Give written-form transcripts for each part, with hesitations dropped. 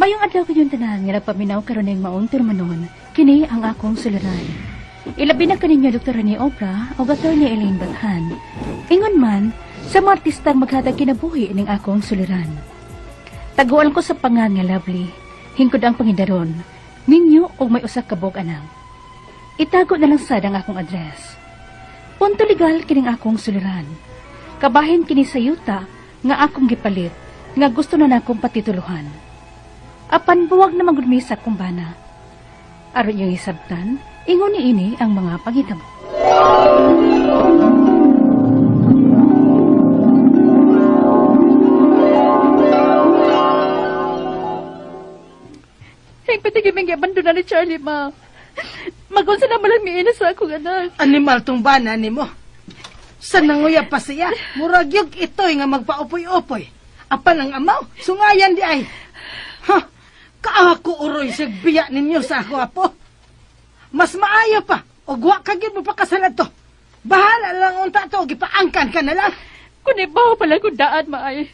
Mayong adlaw kanyong tanan nga nagpaminaw karon ning maong tulumanon, kini ang akong suliran. Ilabi na kaninyo Dr. Rene Obra o Attorney Elaine Bathan. Ingon man sa mga artistang maghatag kinabuhi ning akong suliran. Taguan ko sa pangan nga Lovely, hingkod ang pangidaron, minyo og may usa ka buok anak. Itago na lang sad ang akong address. Punto legal kining akong suliran. Kabahin kini sa yuta nga akong gipalit nga gusto na nakong patituluhan. Apan buwag na magudmi sa akong bana. Aron iyong hisabtan, ingon ni ini ang mga panghitabo. Higpit na gaming abandona ni Charlie, ma. Magunsa na malang miina sa akong anak. Animal tong bana ni mo. Sa nanguya pa siya, murag yug ito'y nga magpaupoy-upoy. Apan ang amaw, sungayan di ay. Ha? Kaako uroy sigbiya ninyo sa ako, apo. Mas maayo pa, og wa ka gyud mo pakasalad to. Bahala lang unta to, gipaangkan ka na lang. Kun ibaw pala kung daan, maay.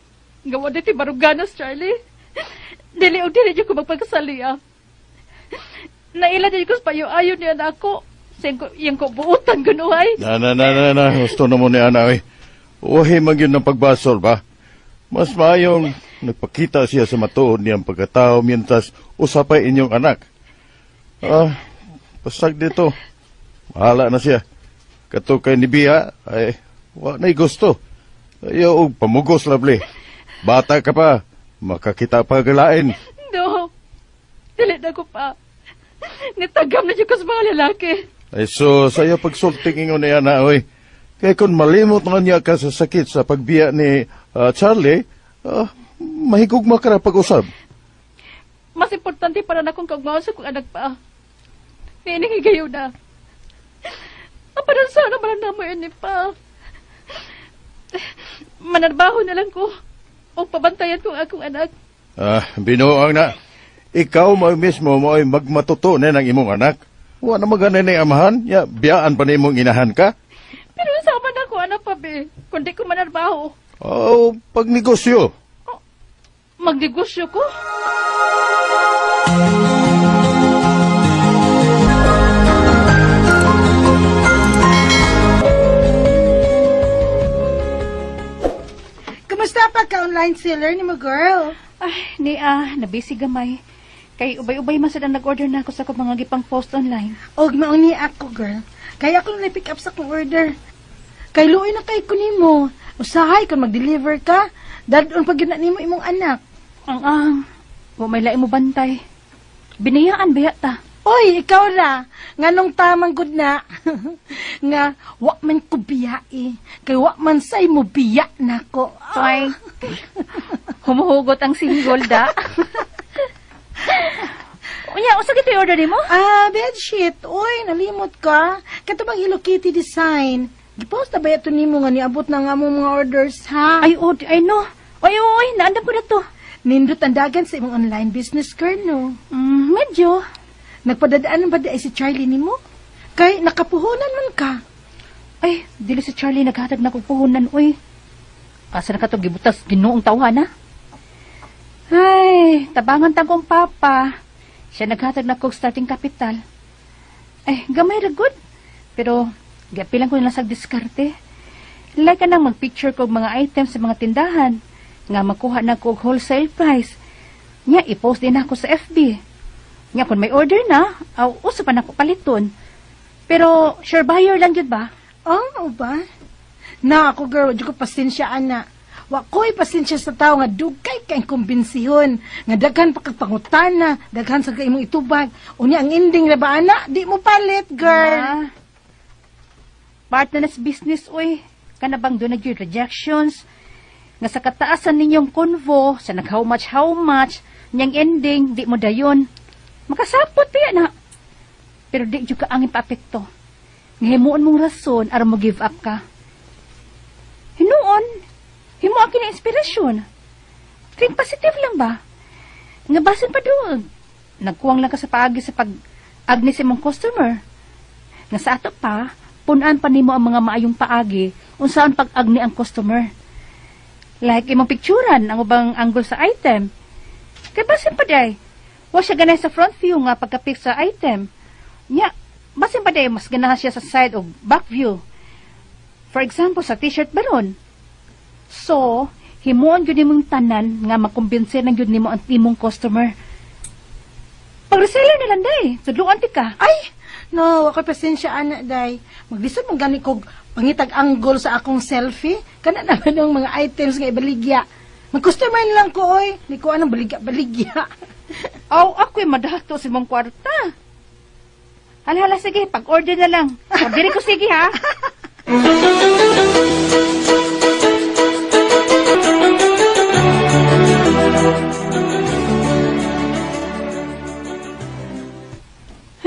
Nga wa diti baruganas, Charlie. Dili og dili ko magpagkasali, ah. Naila din ko sa payo-ayo niya na ako. Siyang ko buutan gunuhay. Na, na, na, na, na. Gusto na mo ni Ana, oy. Uwahi man yun ng pagbasol ba? Mas maayong nagpakita siya sa matuod niyang pagkatao mientras usapay inyong anak. Ah, pasag dito. Mahala na siya. Kato kay ni Bia, ay, wa na'y gusto. Ayaw, og pamugos, Lovely. Bata ka pa, makakita pa galain. No, dili na ko pa. Nitagam na siya ko sa mga lalaki. Ay, so, saya pagsulting ingon ni Ana, oy. Kaya kung malimot nga niya ka sa sakit sa pagbiya ni Charlie, mahigugma ka na pag-usab. Mas importante para na akong kaugmaon sa kong anak pa. Niining higayo na. Apanan sana malang na mo yun pa. Manarbaho na lang ko. O pabantayan kong akong anak. Ah, binuang na. Ikaw mo mismo mo ay magmatuto na ng imong anak. Wa na magana ni amahan, ya, biyaan pa ni imong inahan ka. Pero sama na ko anak pa, be. Kundi ko manarbaho. Oh, pagnegosyo. Oh, magnegosyo ko? Kumusta pa ka online seller ni mo, girl? Ay, ni nabisi gamay. Kay ubay-ubay man sad ang nag-order na ako sa akong mga gipang post online. Og maong ni ako, girl. Kaya ako na pick up sa akong order. Kay luoy na kay ko nimo. Usahay kung mag-deliver ka, dadon pag yun na nimo imong anak. Ang, wa may lain mo bantay. Binayaan ba ta? Oy, ikaw ra. Nganong tamang gud na. Nga wa man ko biya eh. Kay wa man say mo biya nako. Toy. Humuhugot ang single da. Unya, usa gito order nimo? Ah, bedsheet. Oy, nalimot ka. Kato bang Hello Kitty design? Gipost na ba ito nimo nga niabot na nga mo mga orders, ha? Ay, oh, ay no. Oy, oy, naandam ko na to. Nindot ang dagan sa imong online business, girl, no? Medyo. Nagpadadaan ba di ay si Charlie nimo? Kay nakapuhunan man ka. Ay, dili si Charlie naghatag na kong puhunan, oy. Asa na ka to gibutas Ginoong tawhana? Ay, tabangan tang kong papa. Siya naghatag na kong starting capital. Ay, gamay ra good. Pero, giapilan ko nila sa diskarte. Like ka nang magpicture ko og mga items sa mga tindahan. Nga makuha na ko og wholesale price. Nya, i-post din ako sa FB. Nya, kung may order na, aw, uso pa na ko paliton. Pero, sure buyer lang yun ba? Oh, ba? Na ako, girl, di ko pasensya, ana. Wa ko'y pasensya sa tao nga dugay kay kumbinsihon. Nga daghan pa kag pangutana, daghan sa imong itubag. Unya ang ending na ba, ana? Di mo palit, girl. Ah, part na nas business, uy. Kana bang doon nag rejections? Nga sa kataasan ninyong convo, sa nag how much, niyang ending, di mo dayon. Makasapot pa yan, ha? Pero di juga ang ipaapekto. Nga himuon mong rason, aron mo give up ka. Hinuon, himo ang kina-inspirasyon. Think positive lang ba? Nga basin pa doon. Nagkuwang lang ka sa paagi sa pag-agni sa imong customer. Nga sa ato pa, punan pa nimo ang mga maayong paagi unsaon pag-agni ang customer. Like imong picturean ang ubang angle sa item. Kay basin pa day, wa siya ganahan sa front view nga pagka-pick sa item. Nya, basin pa day, mas ganahan siya sa side o back view. For example, sa t-shirt baron. So, himuon gyud nimong tanan nga makumbinser na gyud nimo ang imong customer. Pag-reseller na lang day, tudluan ti ka. Ay, no, ako'y pasensya, ana, day. Maglisod man gani kog pangitag angle sa akong selfie. Kana naman ang mga items nga ibaligya. Mag-customer na lang ko, oy. Di ko anong baligya-baligya. Aw, ako'y madato sa imong kwarta. Hala, hala, sige, pag-order na lang. Pag-diri ko, sige, ha?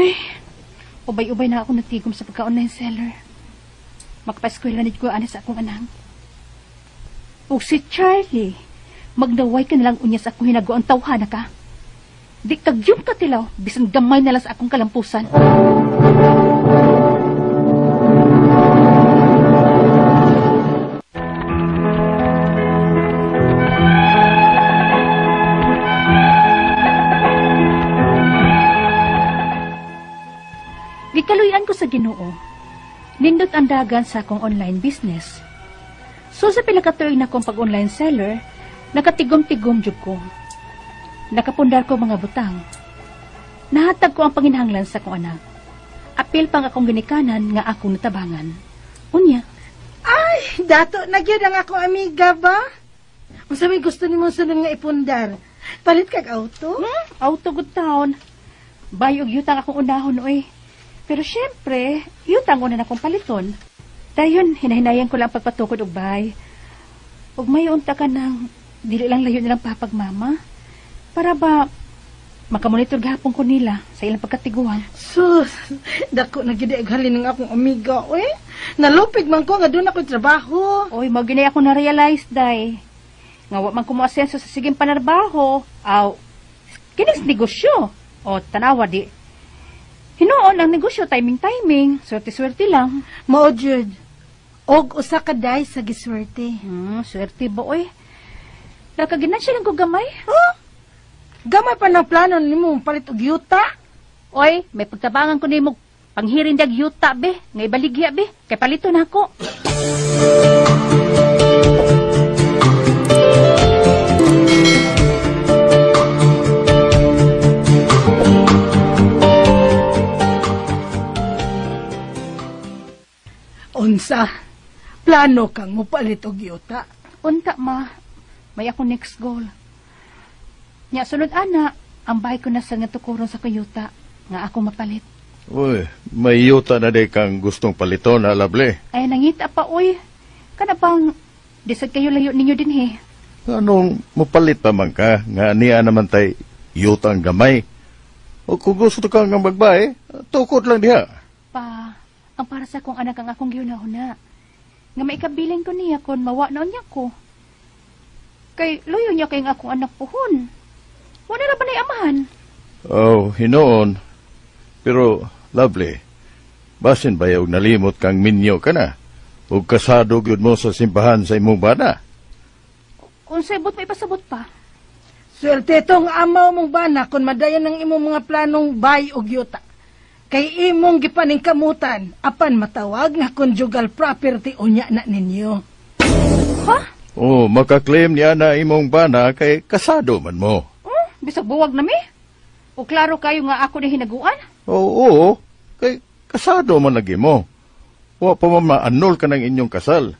Ay, ubay-ubay na ako natigom sa pagka-online seller. Makapa-eskwela na ko ani sa akong anak. O si Charlie, magnaway ka na lang unya sa akong hinaguang tawhana ka. Di kagyum ka tilaw, bisan gamay na lang sa akong kalampusan. Gikaluyan ko sa Ginoo. Nindot ang dagan sa akong online business. So sa pila ka tuig na akong pag-online seller, nakatigom-tigom jud ko. Nakapundar ko mga butang. Nahatag ko ang panginahanglan sa akong anak. Apil pang akong ginikanan nga akong natabangan. Unya. Ay, dato na gyud ang akong amiga ba? Unsa may gusto nimo sunod nga ipundar? Palit kag auto? Auto good town. Bay og yutang akong unahon oy. Pero syempre, yutang una na akong paliton. Dayon, hinahinayan ko lang pagpatukod og bay. Og may unta ka nang dili lang layo nilang papagmama. Para ba makamonitor gahapon ko nila sa ilang pagkatiguan. Sus, dako na gid halin ang akong amiga, oy. Nalupig man ko nga doon ako'y trabaho. Oy, mao gini ako na-realize, day. Nga wa man ko moasenso sa siging panarbaho. Aw, kinis negosyo. O, tanawa di. Hinuon ang negosyo, timing-timing. Swerte-swerte lang. Mao jud. Og usa ka day sa giswerte. Swerte ba, oy? Nakaginansya lang ko gamay. Huh? Gamay pa ng plano nimo palit og yuta. Oy, may pagtabangan ko nimo panghirin dag yuta be, nga ibaligya be, kay palito na ako. Unsa? Plano kang mopalit og yuta? Unta ma, may ako next goal. Nya sunod ana, ang bahay ko na sa nga tukuron sa kayuta nga ako mapalit. Uy, may yuta na day kang gustong paliton, ha, Lovely. Ay, nangita pa, uy. Kana bang, di sad kayo layo ninyo din, he. Anong mapalit pa man ka, nga niya naman tay yutang gamay. O kung gusto ka nga magbay, tukod lang diha. Pa, ang para sa akong anak ang akong gihuna-huna. Nga maikabiling ko niya kung mawa na niya ko. Kay luyo niya kay akong anak puhon. Wala na ba na'y amahan? Oh, hinoon. Pero, Lovely, basin ba yung nalimot kang minyo ka na? O kasado gyud mo sa simbahan sa imong bana? Kung sabot, may pasabot pa. Swerte itong amaw mong bana kung madayon ang imong mga planong bay og yuta. Kay imong gipaningkamutan, apan matawag nga conjugal property unya na ninyo. Ha? Oh, makaklaim niya na imong bana kay kasado man mo. Oh, bisag buwag na mi. O klaro kayo nga ako na hinaguan? Oo, oo, kay kasado man lagi mo. Wa pa man maanol ka ng inyong kasal.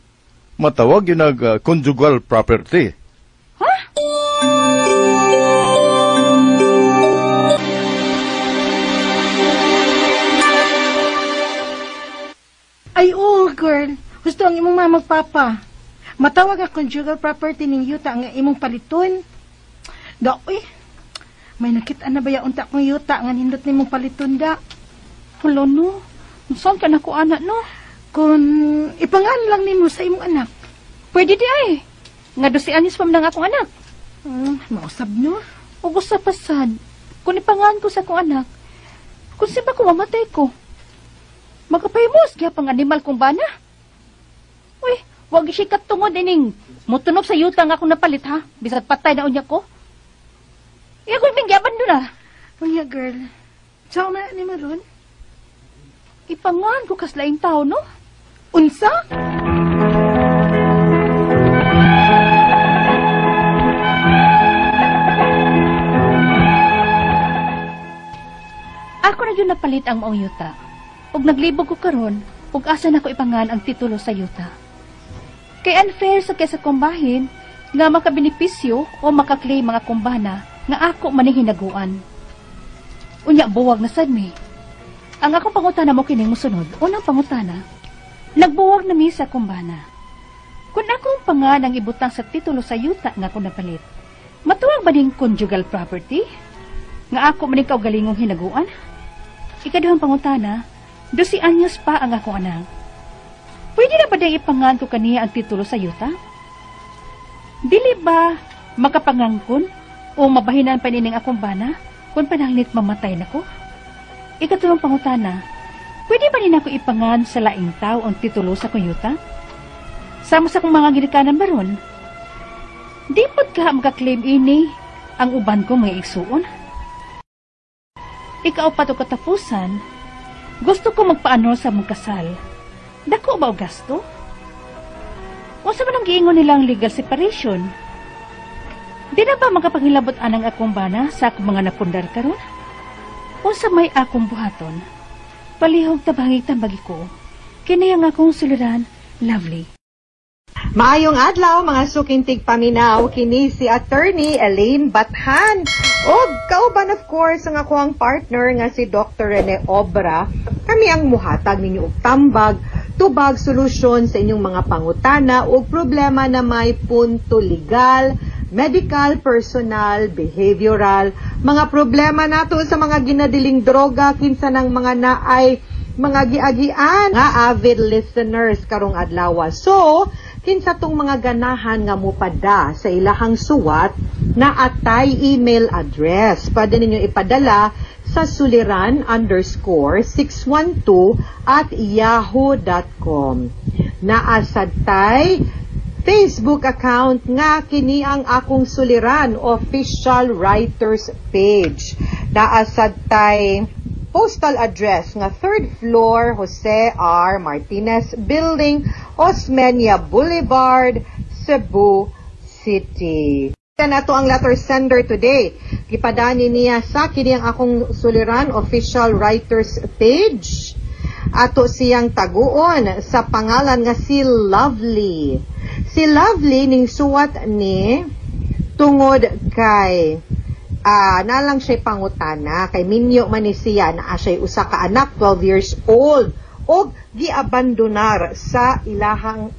Matawag yun ang conjugal property. Ha? Ay, oo, girl. Gusto ang imong mama papa. Matawag ang conjugal property ning yuta nga imong paliton. Da, uy. May nakita na ba yaunta kong yuta nga nindot nimong paliton da? Hala, no. Saan ka na ko, anak, no? Kung ipangan lang nimo sa imong anak. Pwede di ay. Nga 12 anyos pa man ang akong anak. Mausab no? Ug usa pa sad. Kung ipangan ko sa akong anak, kung siba ko mamatay ko, magkapahimos gyapang animal kong bana. Uy, wag siya katungod ining mutunog sa yuta nga akong napalit ha. Bisag patay na unya ko. ra. Unya, girl. Tsaw man ni Maron. Ipangan ko kaslaing tao, no? Unsa? Ako na yun napalit ang maong yuta. Ug naglibog ko karon, ug asa na ko ipangan ang titulo sa yuta. Kay unfair sa kaysa kumbahin, nga makabenepisyo o makaklaim mga kumbana nga ako maning hinaguan. Unya buwag na sad mi. Ang akong pangutana mo kining mosunod, unang pangutana, nagbuwag na mi sa kumbana. Kung akong pangan ang ibutang sa titulo sa yuta nga ako napalit, matuwag ba ning conjugal property? Nga ako maning kaugalingong hinaguan? Ikaduhang pangutana, 12 anyos pa ang akong anak. Pwede na ba diyang ipangan ko kaniya ang titulo sa yuta? Dili ba makapangangkon o mabahinan pa nining akong bana kung pananglit mamatay na ko? Ikatulong pangutana, pwede ba din ako ipangan sa laing tao ang titulo sa kuyuta? Sama sa kong mga ginikanan baron? Di pod ka makaklaim ini ang uban ko mga igsuon? Ikaapat o katapusan, gusto ko magpaano sa mong kasal. Dako ba o gasto? Unsa man ang giingon nilang legal separation? Di na ba makapanghilabot anang akong bana sa akong mga napundar karon? Unsa may akong buhaton? Palihog tabangig tambagi ko. Kini ang akong suluran, Lovely. Maayong adlaw mga suking tigpaminaw, kini si Attorney Elaine Bathan. Og kauban of course ang ako ang partner nga si Dr. Rene Obra. Kami ang muhatag ninyo og tambag, tubag solusyon sa inyong mga pangutana ug problema na may punto legal, medical, personal, behavioral, mga problema nato sa mga ginadiling droga, kinsa ng mga naay mga giagian nga avid listeners karong adlaw. So, kinsa tong mga ganahan nga mupada sa ilahang suwat na atay email address. Pwede ninyo ipadala sa suliran_612@yahoo.com. Naasad tay Facebook account nga kini ang akong suliran official writers page. Naasad tay postal address nga 3rd floor Jose R. Martinez Building, Osmeña Boulevard, Cebu City. Nato ang letter sender today. Gipadani niya sa kini ang akong suliran official writers page. Ato siyang taguon sa pangalan nga si Lovely. Si Lovely ning suwat ni tungod kay nalang siya'y pangutana kay minyo man ni siya naa siya'y usa ka anak 12 years old og giabandonar sa iyahang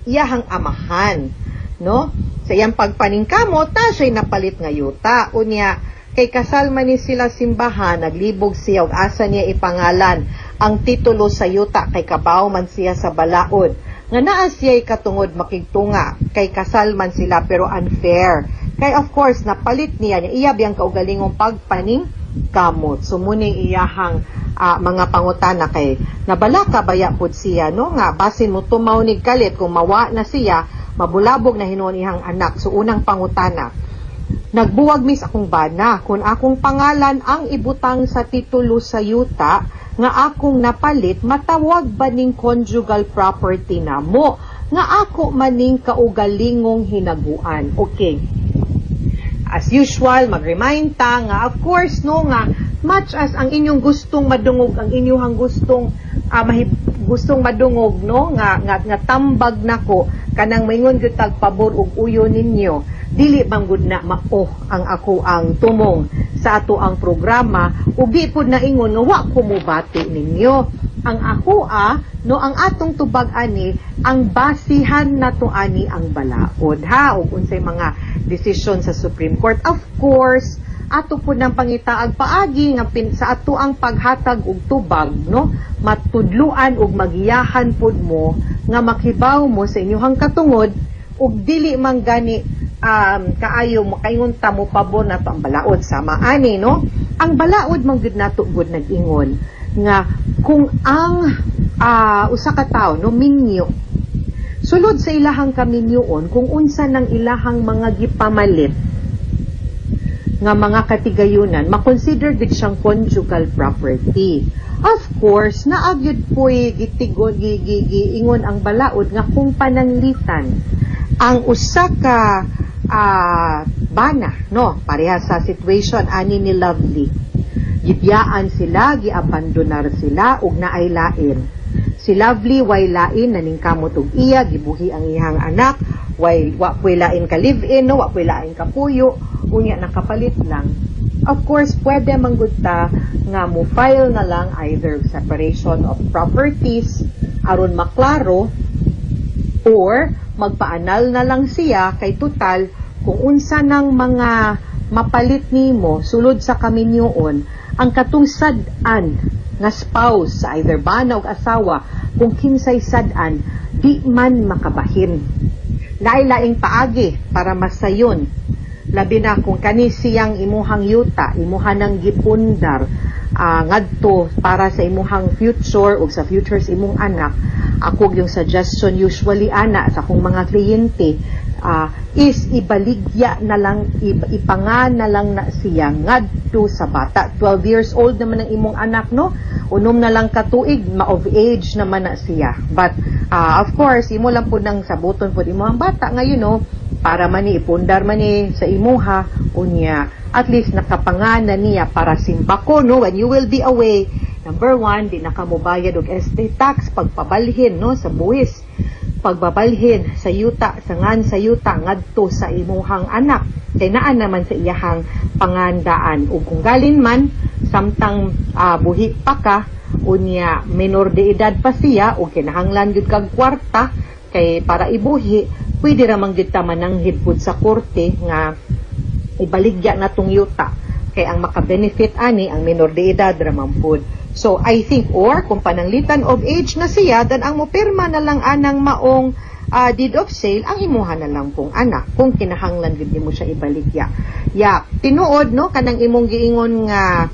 amahan, no? Sa iyang pagpaningkamot ta siya'y napalit nga yuta. Unya kay kasal man ni sila simbahan, naglibog siya og asa niya ipangalan ang titulo sa yuta kay kabaw man siya sa balaod nga naa siya'y katungod makigtunga kay kasal man sila pero unfair. Kay of course napalit niya niya iya biyang kaugalingong pagpaning kamot. So muning iyahang mga pangutana kay nabalaka baya pud siya, no, nga basin mo tumaw ni kalit kung mawa na siya mabulabog na hinuon iyang anak. So unang pangutana, nagbuwag mis akong bana kung akong pangalan ang ibutang sa titulo sa yuta nga akong napalit, matawag ba ning conjugal property namo nga ako maning kaugalingong hinaguan? Okay. As usual, mag-remind ta nga, of course, no, nga, much as ang inyong gustong madungog, ang inyong gustong, gustong madungog, no, nga, nga, nga tambag nako, kanang maingon gyud tag pabor og uyo ninyo, dili bang gud na mao ang ako ang tumong sa ato ang programa, ug di pud na ingon nga wa ko mobati ninyo. Ang ako no, ang atong tubag ani, ang basihan nato ani ang balaod, ha, ug unsay mga desisyon sa Supreme Court. Of course, ato pud nang pangitaag paagi nga sa ato ang paghatag og tubag, no, matudluan ug magiyahan pud mo nga makibaw mo sa inyong katungod ug dili man gani kaayo makaingon ta mo pabor nato ang balaod sama ani, no. Ang balaod man gud nato gud nag-ingon nga kung ang usa ka tawo, no, minyo, sulod sa ilahang kaminyoon kung unsa nang ilahang mga gipamalit, Nga mga katigayunan, makonsider gid siyang conjugal property. Of course, naa gyud po'y gitigo giingon ang balaod nga kung pananglitan ang usa ka bana, no, pareha sa situation ani ni Lovely, gibiyaan sila, giabandonar sila ug naay lain. Si Lovely way lain, naningkamot og iya gibuhi ang iyang anak, way wa po'y lain ka live-in, no, wa po'y lain ka puyo, unya nakapalit lang. Of course, pwede man gud ta nga mo file na lang either separation of properties aron maklaro or magpa-annul na lang siya, kay total kung unsa nang mga mapalit nimo sulod sa kaminyoon, ang katong sad-an nga spouse, either bana o asawa, kung kinsay sad-an, di man makabahin. Lain-laing paagi para masayon, labi na kung kani siyang imuhang yuta, imuha nang gipundar ngadto para sa imuhang future o sa future sa imong anak. Ako yung suggestion usually ana sa akong mga kliyente is ibaligya na lang, ipanga na lang na siya ngadto sa bata. 12 years old naman ang imong anak, no? Unom na lang katuig, ma of age naman na siya. But of course, imo lang pud nang sabuton pud imo ang bata ngayon, no, para man ni ipundar man ni sa imuha. Unya at least nakapangana niya para simbako, no, when you will be away. Number one, di na ka mobayad og estate tax pagpabalhin, no, sa buwis, pagbabalhin sa yuta, sa ngan sa yuta ngadto sa imuhang anak, kay naa naman sa iyahang pangandaan. Ug kung galin man samtang buhi pa ka, unya menor de edad pa siya ug kinahanglan gyud kag kwarta kay para ibuhi, pwede ra man gyud ta mananghid pud sa korte nga ibaligya na tong yuta, kay ang maka-benefit ani ang minor de edad ra man pud. So I think, or kung pananglitan of age na siya, dan ang mopirma na lang anang maong deed of sale ang imuha na lang pong anak kung kinahanglan gid nimo siya ibaligya. Yeah, tinuod, no, kanang imong giingon nga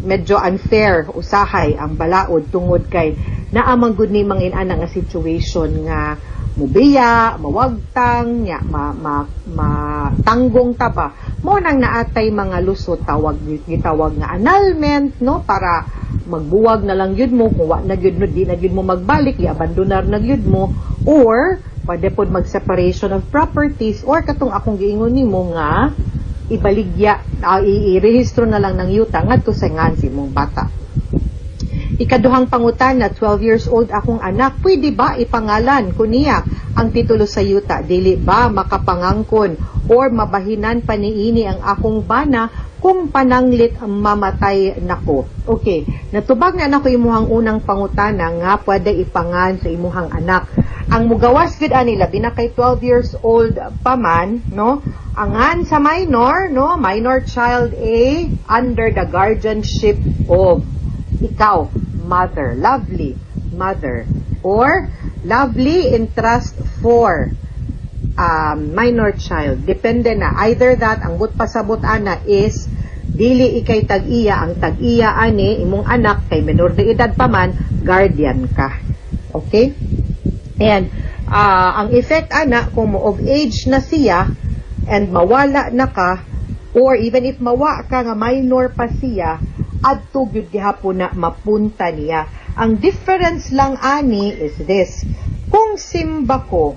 medyo unfair usahay ang balaod tungod kay naa man gud ni mga inana nga situation nga mubiya, mawagtang, nya ma, ma, matanggong ta ba. Mo nang naatay mga lusot, tawag gitawag nga annulment, no, para magbuwag na lang yun mo kung wa na gyud no, di na gyud mo magbalik, iabandonar na gyud mo, or pwede pod mag separation of properties, or katong akong giingon nimo nga ibaligya, i-rehistro na lang ng yuta ngadto sa ngan sa imong bata. Ikaduhang pangutana, 12 years old akong anak, pwede ba ipangalan ko niya ang titulo sa yuta? Dili ba makapangangkon or mabahinan pa niini ang akong bana kung pananglit mamatay nako? Okay, natubag na nako imuhang unang pangutana nga pwede ipangan sa imuhang anak. Ang mugawas gid ani, labi na kay 12 years old pa man, no? Angan sa minor, no? Minor child A under the guardianship of ikaw, mother, lovely mother, or lovely in trust for minor child. Depende na. Either that, ang but pasabot ana is, dili ikay tag-iya, ang tag-iya ani, imong anak, kay menor de edad pa man, guardian ka. Okay? And ang effect ana, kung mo of age na siya, and mawala na ka, or even if mawa ka nga minor pa siya, adto gyud gihapon na mapunta niya. Ang difference lang ani is this. Kung simba ko,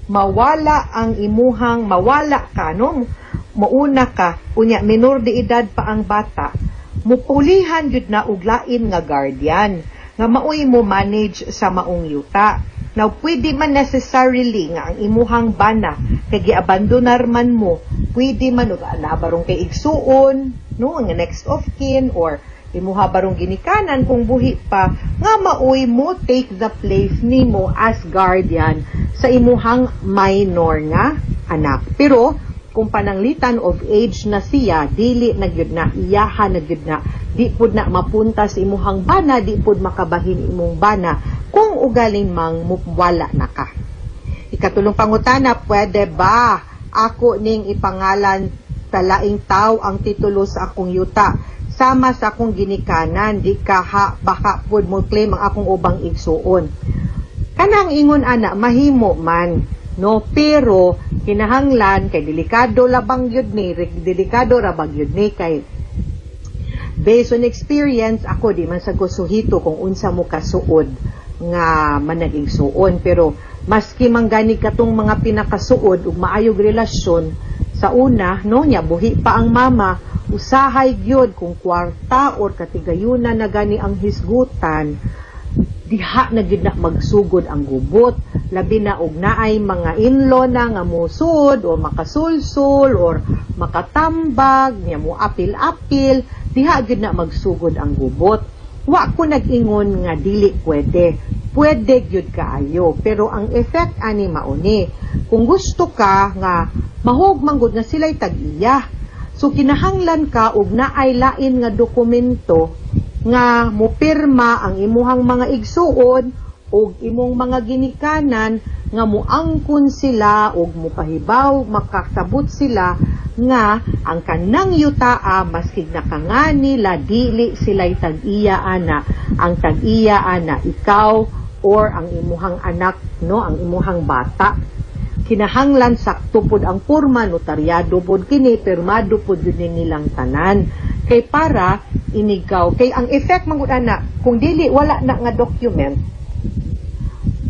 mawala ang imuhang, mawala ka, no? Mauna ka, unya minor de edad pa ang bata, mupulihan gyud na og lain nga guardian nga maoy mo manage sa maong yuta. Now, pwede man necessarily nga ang imuhang bana kay giabandonar man mo, pwede man og naa barong kay igsuon, no, nga next of kin or imuha barong ginikanan kung buhi pa nga maoy mo take the place nimo as guardian sa imuhang minor nga anak. Pero kung pananglitan of age na siya, dili na gyud na, iyaha na gyud na, di pud na mapunta sa imuhang bana, di pud makabahin imong bana kung ugaling mang wala na ka. Ikatulong pangutana, pwede ba ako ning ipangalan sa laing tao ang titulo sa akong yuta sama sa akong ginikanan, di kaha baka pud mo claim ang akong ubang igsuon? Kanang ingon ana, mahimo man, no, pero Kinahanglan kay delikado labang gyud ni, delikado ra ba gyud ni, kay based on experience ako, di man sa ko suhito kung unsa mo kasuod nga manag-igsuon, pero maski man gani katong mga pinakasuod ug maayog relasyon sa una, no, nya buhi pa ang mama, usahay gyud kung kwarta or katigayunan na gani ang hisgutan, diha na gyud na magsugod ang gubot, labi na og naay mga in-law na nga musud or makasulsul or makatambag nya mo apil-apil, diha gyud na magsugod ang gubot. Wa ko nag-ingon nga dili pwede, pwede gyud kaayo, pero ang effect ani mauni kung gusto ka nga mahog manggod nga sila'y tag-iya. So kinahanglan ka og naay lain nga dokumento nga mupirma ang imuhang mga igsuon og imong mga ginikanan nga muangkon sila og mupahibaw, makasabot sila nga ang kanang yutaa, maski nakangani la, dili sila'y tag-iya ana. Ang tag-iya ana ikaw or ang imuhang anak, no, ang imuhang bata. Kinahanglan sakto pod ang porma, notaryado pod kini, pirmado pod yun nilang tanan, kay para inigaw kay ang effect man gud ana kung dili, wala na nga document,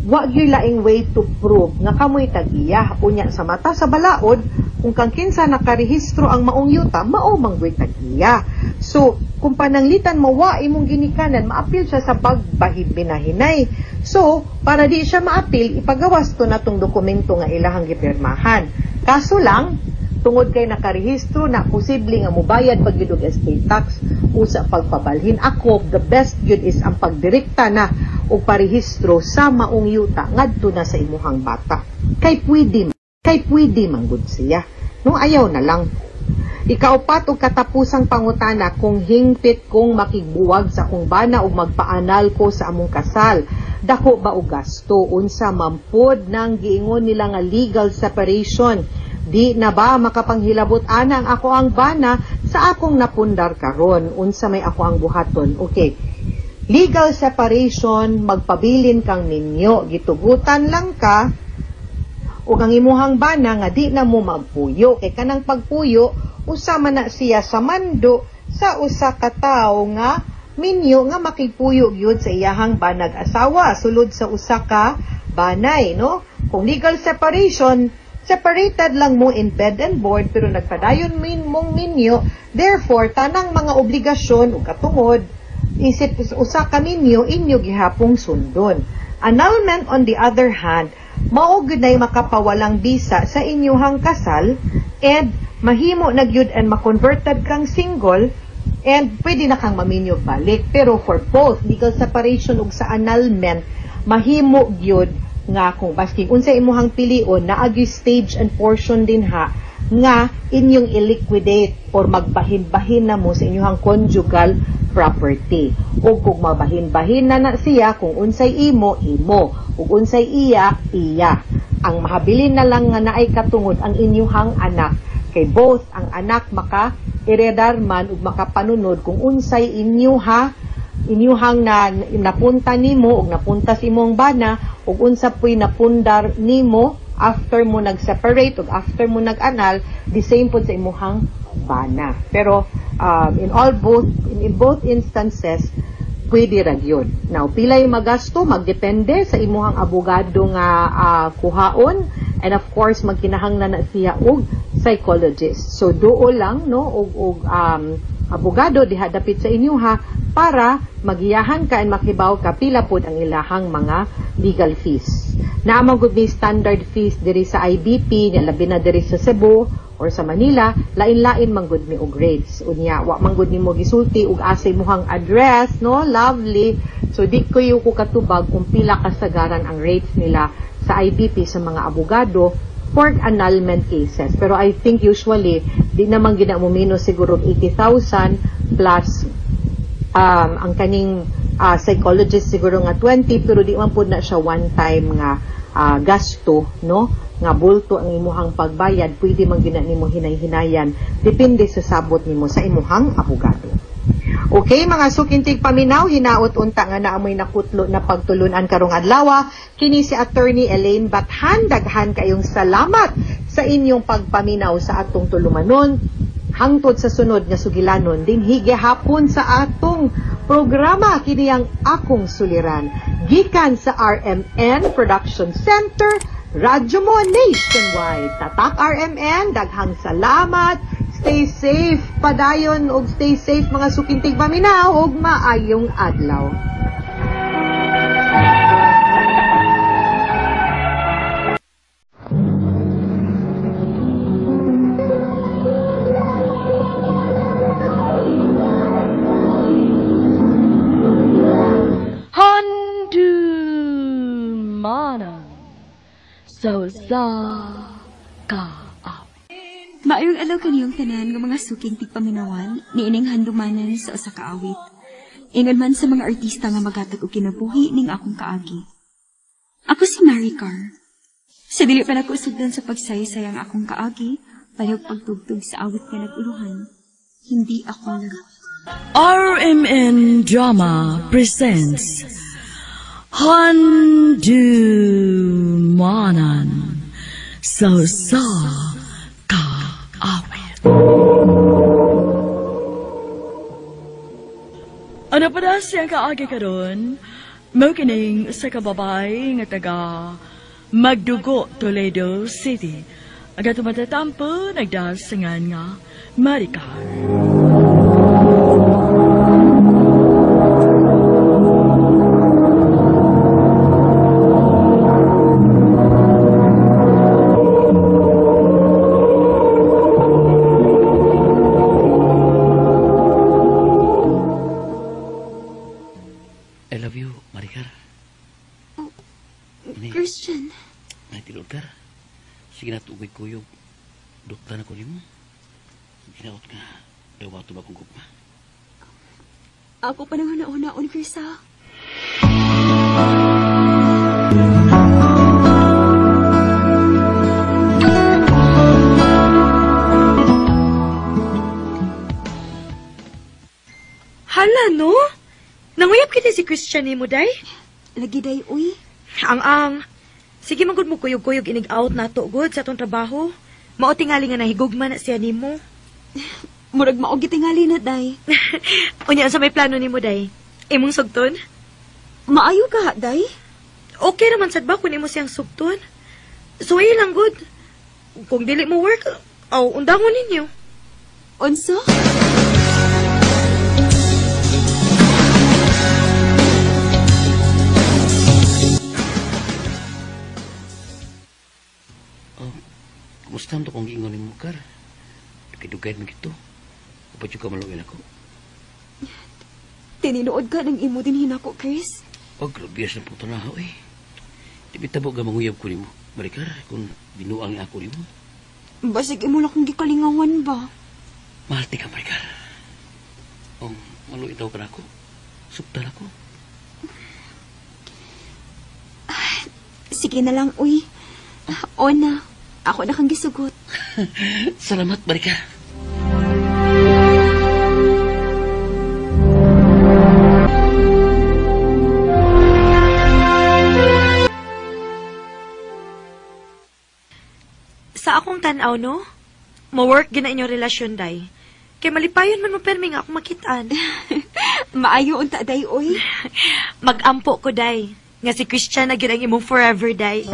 wa gyud laing way to prove nga kamoy tag-iya. Unya sa mata sa balaod, kung kang kinsa nakarehistro ang maong yuta, mao man gyud tag-iya. So kung pananglitan mo wa imong ginikanan, maapil siya sa pagbahibinahinay. So para di siya maapil, ipagawas to natong dokumento nga ilahang gipirmahan. Kaso lang, tungod kay nakarehistro na, posible nga mobayad pag gyud og estate tax usa pagpabalhin. Ako, the best gyud is ang pagdirekta na og parehistro sa maong yuta ngadto na sa imuhang bata, kay pwede manggod siya, no? Ayaw na lang. Ikaupat ug katapusang pangutana, kung hingpit kong makigbuwag sa akong bana ug magpa-annul ko sa among kasal, dako ba og gasto? Unsa man pod nang giingon nila nga legal separation? Di na ba makapanghilabot ana ang ako ang bana sa akong napundar karon? Unsa may ako ang buhaton? Okay. Legal separation, magpabilin kang minyo, gitugutan lang ka ug ang imuhang bana nga di na mo magpuyo, kay kanang pagpuyo usa man na siya sa mando sa usa ka tawo nga minyo nga makigpuyo gyud sa iyahang banag asawa sulod sa usa ka banay, no? Kung legal separation, separated lang mo in bed and board, pero nagpadayon min mong minyo. Therefore, tanang mga obligasyon ug katungod isip usa ka minyo, inyo gihapong sundon. Annulment, on the other hand, mao gyud nay makapawalang bisa sa inyuhang kasal and mahimo na gyud and ma-converted kang single and pwede na kang maminyo balik. Pero for both legal separation ug sa annulment, mahimo gyud nga kung baski unsa imuhang pilion, naa gyud stage and portion din ha nga inyong i-liquidate or magbahin-bahin na mo sa inyong conjugal property. Ug kung mabahin-bahin na na siya, kung unsay imo, imo. Ug unsay iya, iya. Ang mahabilin na lang nga naay katungod ang inyuhang anak. Kay both ang anak maka eredar man ug makapanunod kung unsay inyuha inyuhang na napunta nimo ug napunta sa imong bana ug unsa puy napundar nimo after mo nag-separate ug after mo nag-annul, the same pod sa imuhang bana. Pero in all both in both instances, pwede ra gyud. Now, pilay magasto, magdepende sa imuhang abogado nga kuhaon, and of course magkinahanglan na siya og psychologist. So duol lang, no, og abogado diha dapit sa inyo ha, para magiyahan ka and makibaw ka pila pod ang ilahang mga legal fees. Naa man gud may standard fees diri sa IBP, nya labi na diri sa Cebu or sa Manila, lain-lain man gud mi og rates. Unya, wa man gud nimo gisulti og asay muhang address, no? Lovely. So di ko yung ko katubag kung pila kasagaran ang rates nila sa IBP sa mga abogado for annulment cases. Pero I think usually, di naman gina mo minus siguro 80,000 plus ang kaning psychologist siguro nga 20, pero di man pud na siya one time nga gasto, no, nga bulto ang imuhang pagbayad. Pwede man gyud na nimo hinay-hinayan, depende sa sabot nimo sa imuhang abogado. Okay, mga suking tigpaminaw, hinaot unta nga naamoy nakutlo na pagtulunan karong adlaw. Kini si Attorney Elaine Bathan, daghan kayong salamat sa sa inyong pagpaminaw sa atong tulumanon. Hangtod sa sunod nga sugilanon dinhi gihapon sa atong programa kini ang Akong Suliran gikan sa RMN Production Center, Radyo Mo Nationwide. Tatak RMN, daghang salamat. Stay safe padayon og stay safe mga suking tigpaminaw og maayong adlaw. So sa ka Maayong adlaw kaniyong tanan nga mga suking tigpaminawan niining handumanan sa usa ka awit. Ingon man sa mga artista nga magatag og kinabuhi ning akong kaagi. Ako si Maricar. Sa dili pa nako sugdan sa pagsaysay ang akong kaagi, palihog pagtugtog sa awit nga nag-uluhan. Hindi ako lagot. RMN Drama presents Handumanan sa usa ka awit. Ano pa na siyang kaagi karon? Mao kining usa ka babae nga taga Magdugo, Toledo City. Ang atong matatampo nagdasingan nga Maricar. I love you, Maricar. Oh, Christian. Ay, tinuod ka. Sige na, tugay kuyog. Duktan ako nimo. Ginaot ka. Dawato ba kong gugma? Ako pa nang huna-hunaon, Chris, ha? Hala, no? Nanguyab kita si Christian ni mo, day? Lagi, day, uy. Ang-ang. Sige, magud mo kuyog-kuyog inig-out na to, good, sa atong trabaho. Mao tingali nga nahigugma na siya nimo. Murag mao gitingali na, day. Unya, sa may plano nimo, day? Imong sugton? Maayo ka, day? Okay naman sad ba kung imo siyang sugton? So, lang, good. Kung dili mo work, aw, undangon ninyo. Unsa? Kumusta man to kung giingon ni mo, Kar? Dugay-dugay man gito. Upat yung kamaluin ako. Tininuod ka ng imo din hinako, Chris. Oh, grabe sa puto na ako, eh. Di bitabo ka manguyab ko nimo, Maricar, kung binuang ni ako nimo. Basig imo lang kong gikalingawan ba? Mahal ti ka, Maricar. Oh, maluin daw ka na ako. Suktan ako. Sige na lang, uy. O na, ako na kang gisugot. Salamat, Maricar. Sa akong tan-aw, no? Mo-work gina inyong relasyon, day. Kay malipayon man mo permi nga akong makitaan. Maayo unta, day, uy. Mag-ampo ko, day. Nga si Christian na gyud ang imong forever, day.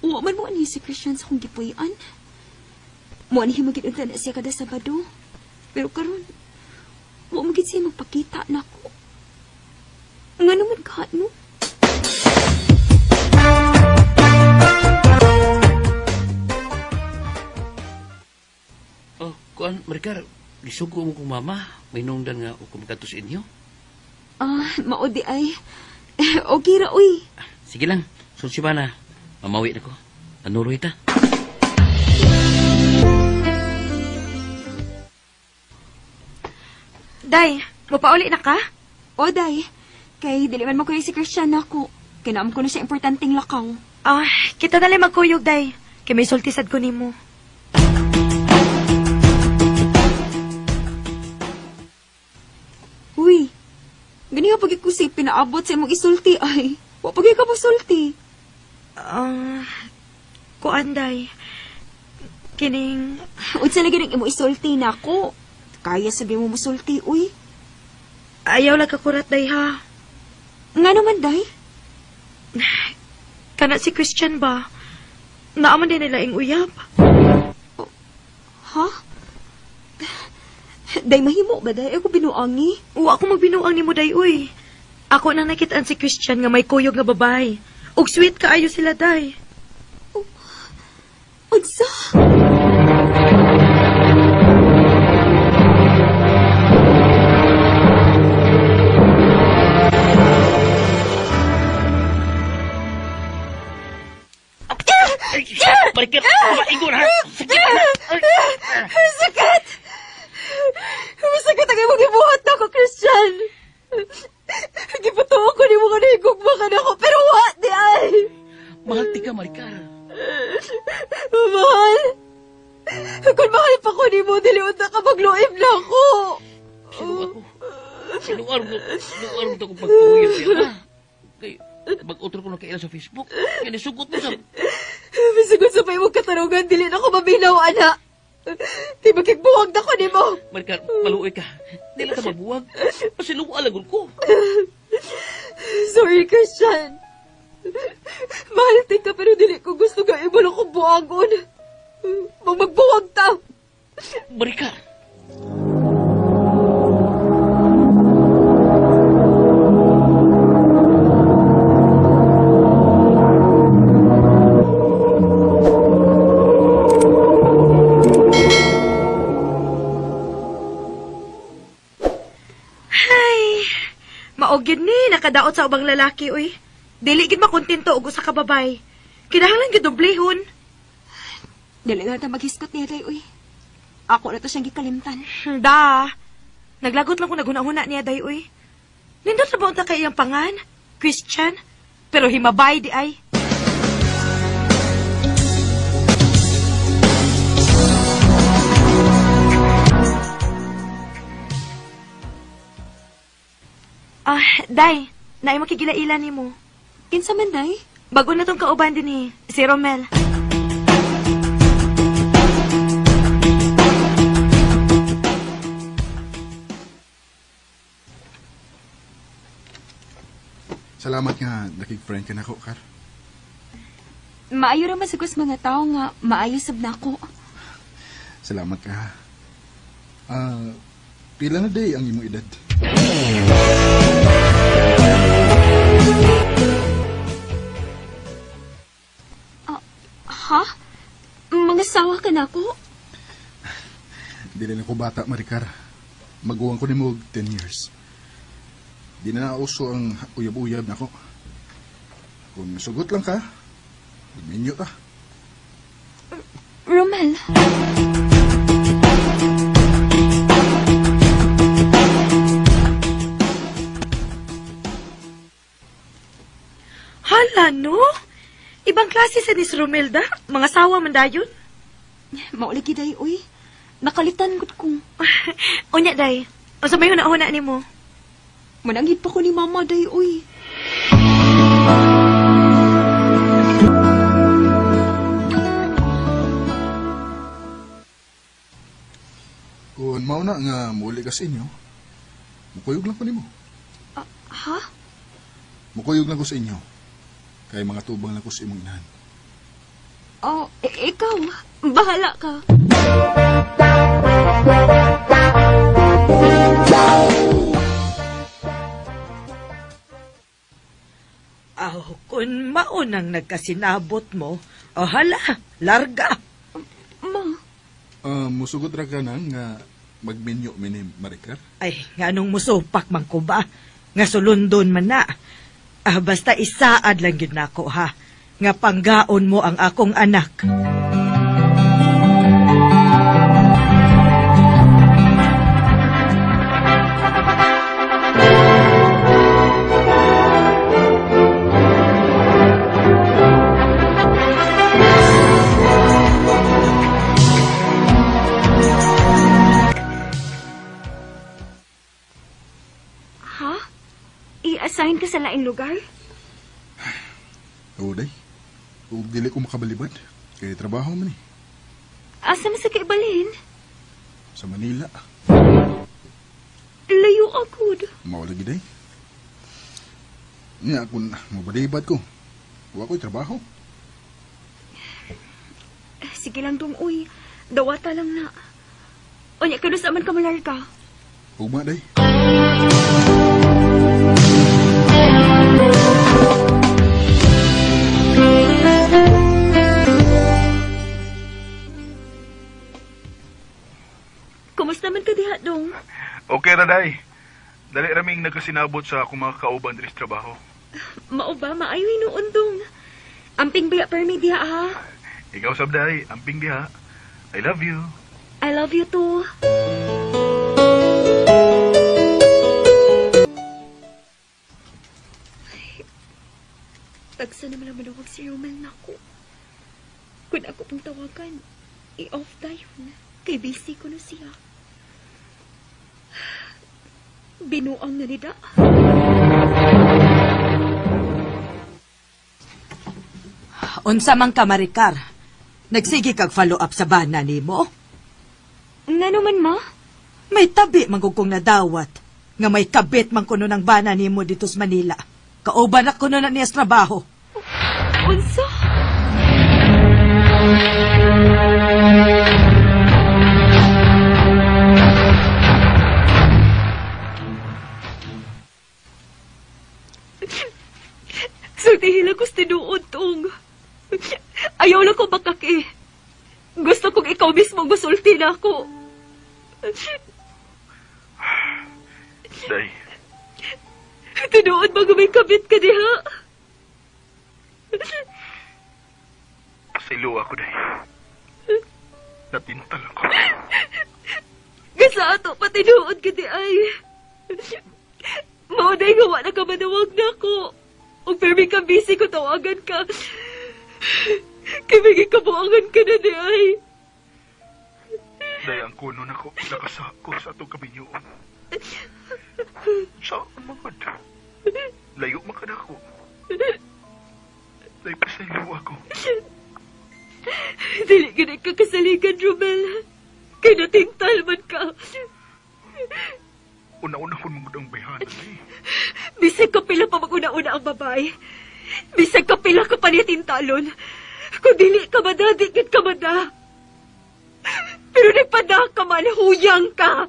Wa man mo ani si Christian sa akong gipuy-an. Mo ani magid unta na siya kada Sabado. Pero karon, wa magid siya magpakita nako. Nga naman ka, no? Oh, kuan, Maricar, gisugo mo kong mama. May nungdan nga o kumakato sa inyo. Ah, mao di ay. Okay ra, uy. Sige lang, sunod ba na. Mamawi na ko. Anuroy ta. Day, mapauli na ka? O, day. Kay dili man mo kuya si Christian nako. Kinaam ko na siya importanteng lakaw. Ah, kita na lang magkuyog, day. Kay may sulti sad ko nimo. Ganiha pag ko say pinaabot sa imong isulti ay. Wa pag ka mosulti. Kuan day. Kining unsa lagi ning imong isulti nako? Kaya sabi mo mosulti uy. Ayaw lang kakurat day ha. Ngano man day? Kana si Christian ba? Naaman din nila ing uyab. Oh, ha? Day mahimo ba day? Ako binuangi. Wa ako magbinuang nimo day uy. Ako na nakitaan si Christian nga may kuyog nga babae. Ug sweet kaayo sila day. Oh, unsa? Balikan! Maigon ha! Sakit! Sakit! Masakit ang imong gibuhat na ako, Christian! Gipatuo ko nimo nga nahigugma ka na ako, pero wa di ay! Mahal ti ka, Maricar. Mahal? Kung mahal pa ko nimo, dili unta ka magluib na ako! Sino ako? Sinuar mo ito kung pagpuyab niya, ha? Kay, mag-utro ko na kaila sa Facebook. Kaya nisugot mo sa... Misugot sa pa imong katarungan, dili na ko mabinaw, anak! Di makigbuwag na ko nimo. Maricar, maluoy ka. Di lang ka magbuwag. Pasiluwa lang ko. Sorry, Christian. Mahal ti ka pero dili ko gusto nga imo lang kong buwagon. Magbuwag ta. Maricar. Maog gyud ni nakadaot sa ubang lalaki uy. Dili gid makontento og usa ka babay. Kinahanglan gyud doblehon. Dili na ta maghisgot niya day uy. Ako na to siyang gikalimtan. Da. Naglagot lang ko naghuna-huna niya day uy. Nindot ra ba unta kay iyang pangan? Christian? Pero himabay di ay. Ah, day, naay makigilailan nimo. Kinsa man day? Bago na tong kauban din eh, si Romel. Salamat nga nakig-friend ka na ko, Kar. Maayo ra man sa mga tao nga maayo sab nako. Salamat ka. Pila na day ang imong edad? Ha? Mangasawa ka na ako? Dili na ko bata, Maricar. Maguwang ko nimo og 10 years. Di na nauso ang uyab-uyab nako. Kung sugot lang ka, magminyo ta. Romel. Hala, no? Ibang klase sa ni Romel da. Mga sawa man dayon. Mauli giday, uy. Nakalitan gud kong. Unya, day. O sa may huna-huna nimo? Mananghid pa ko ni Mama, day, uy. Kung mauna nga muli ka sa inyo, mukuyog lang ko nimo. Ha? Mukuyog lang ko sa inyo. Kay mga tubang lang ko sa imong inahan. Oh, ikaw. Bahala ka. Aw, kung maunang nagkasinabot mo, oh hala, larga. Ma. Musugot ra ka na nga magminyo mi ni Maricar? Ay, nganong musupak man ko ba? Nga sulundon man na. Ah, basta isaad lang gyud nako ha. Nga panggaon mo ang akong anak. Ha? lugar? Oo, day. Ug dili ko makabalibad. Kay trabaho man eh. Asa man sa kaibalhin? Sa Manila. Layo agud. Mao lagi day. Nya kung mabalibad ko, wa ko'y trabaho. Sige lang dong, uy. Dawata lang na. Unya, kano sa man ka malarga? Ugma, day. Kumusta man ka diha, dong? Okay ra, day. Dali raming nagkasinabot sa akong mga kauban diri sa trabaho. Mao ba, maayo hinuon, dong. Amping biya permi diha, ha? Ikaw sab, day. Amping diha. I love you. I love you too. Ay, tagsa naman ang manawag si Romel nako. Kung ako pong tawagan, i-off tayo na. Kay busy ko na siya. Binuang na nida. Unsa man ka, Maricar? Nagsige kag follow up sa bana nimo? Ngano man, ma? May tabi man kong nadawat nga may kabit man kuno ng bana nimo dito sa Manila. Kauban na kuno na niya sa trabaho. Unsa? Sultihin lang ko sa tinuod, tong. Ayaw lang ko bakaki. Gusto kong ikaw mismo gusulti na ako. Day. Tinuod ba may kabit ka diha? Pasaylo ako, day. Natintal ako. Gasa ato pa tinuod ka di ay. Mao day nga wa na ka manawag na ako. Ug permi ka busy ko tawagan ka. Kay kabuangan ka na di ay. Day, ang kuno na ko, nakasako sa atong kaminyoon. Sa mga layo man ka na ako. Day, pasaylo ako. Dili gani ka kasaligan, Romel. Kay natintal man ka. Una-una ko mong ang bayhanan, eh. Bisag ka pila pa mag-una-una ang babae. Bisag ka pila ka pa niya tintalon. Kung dili ka mada, dikit ka mada. Pero nagpada ka man, huyang ka.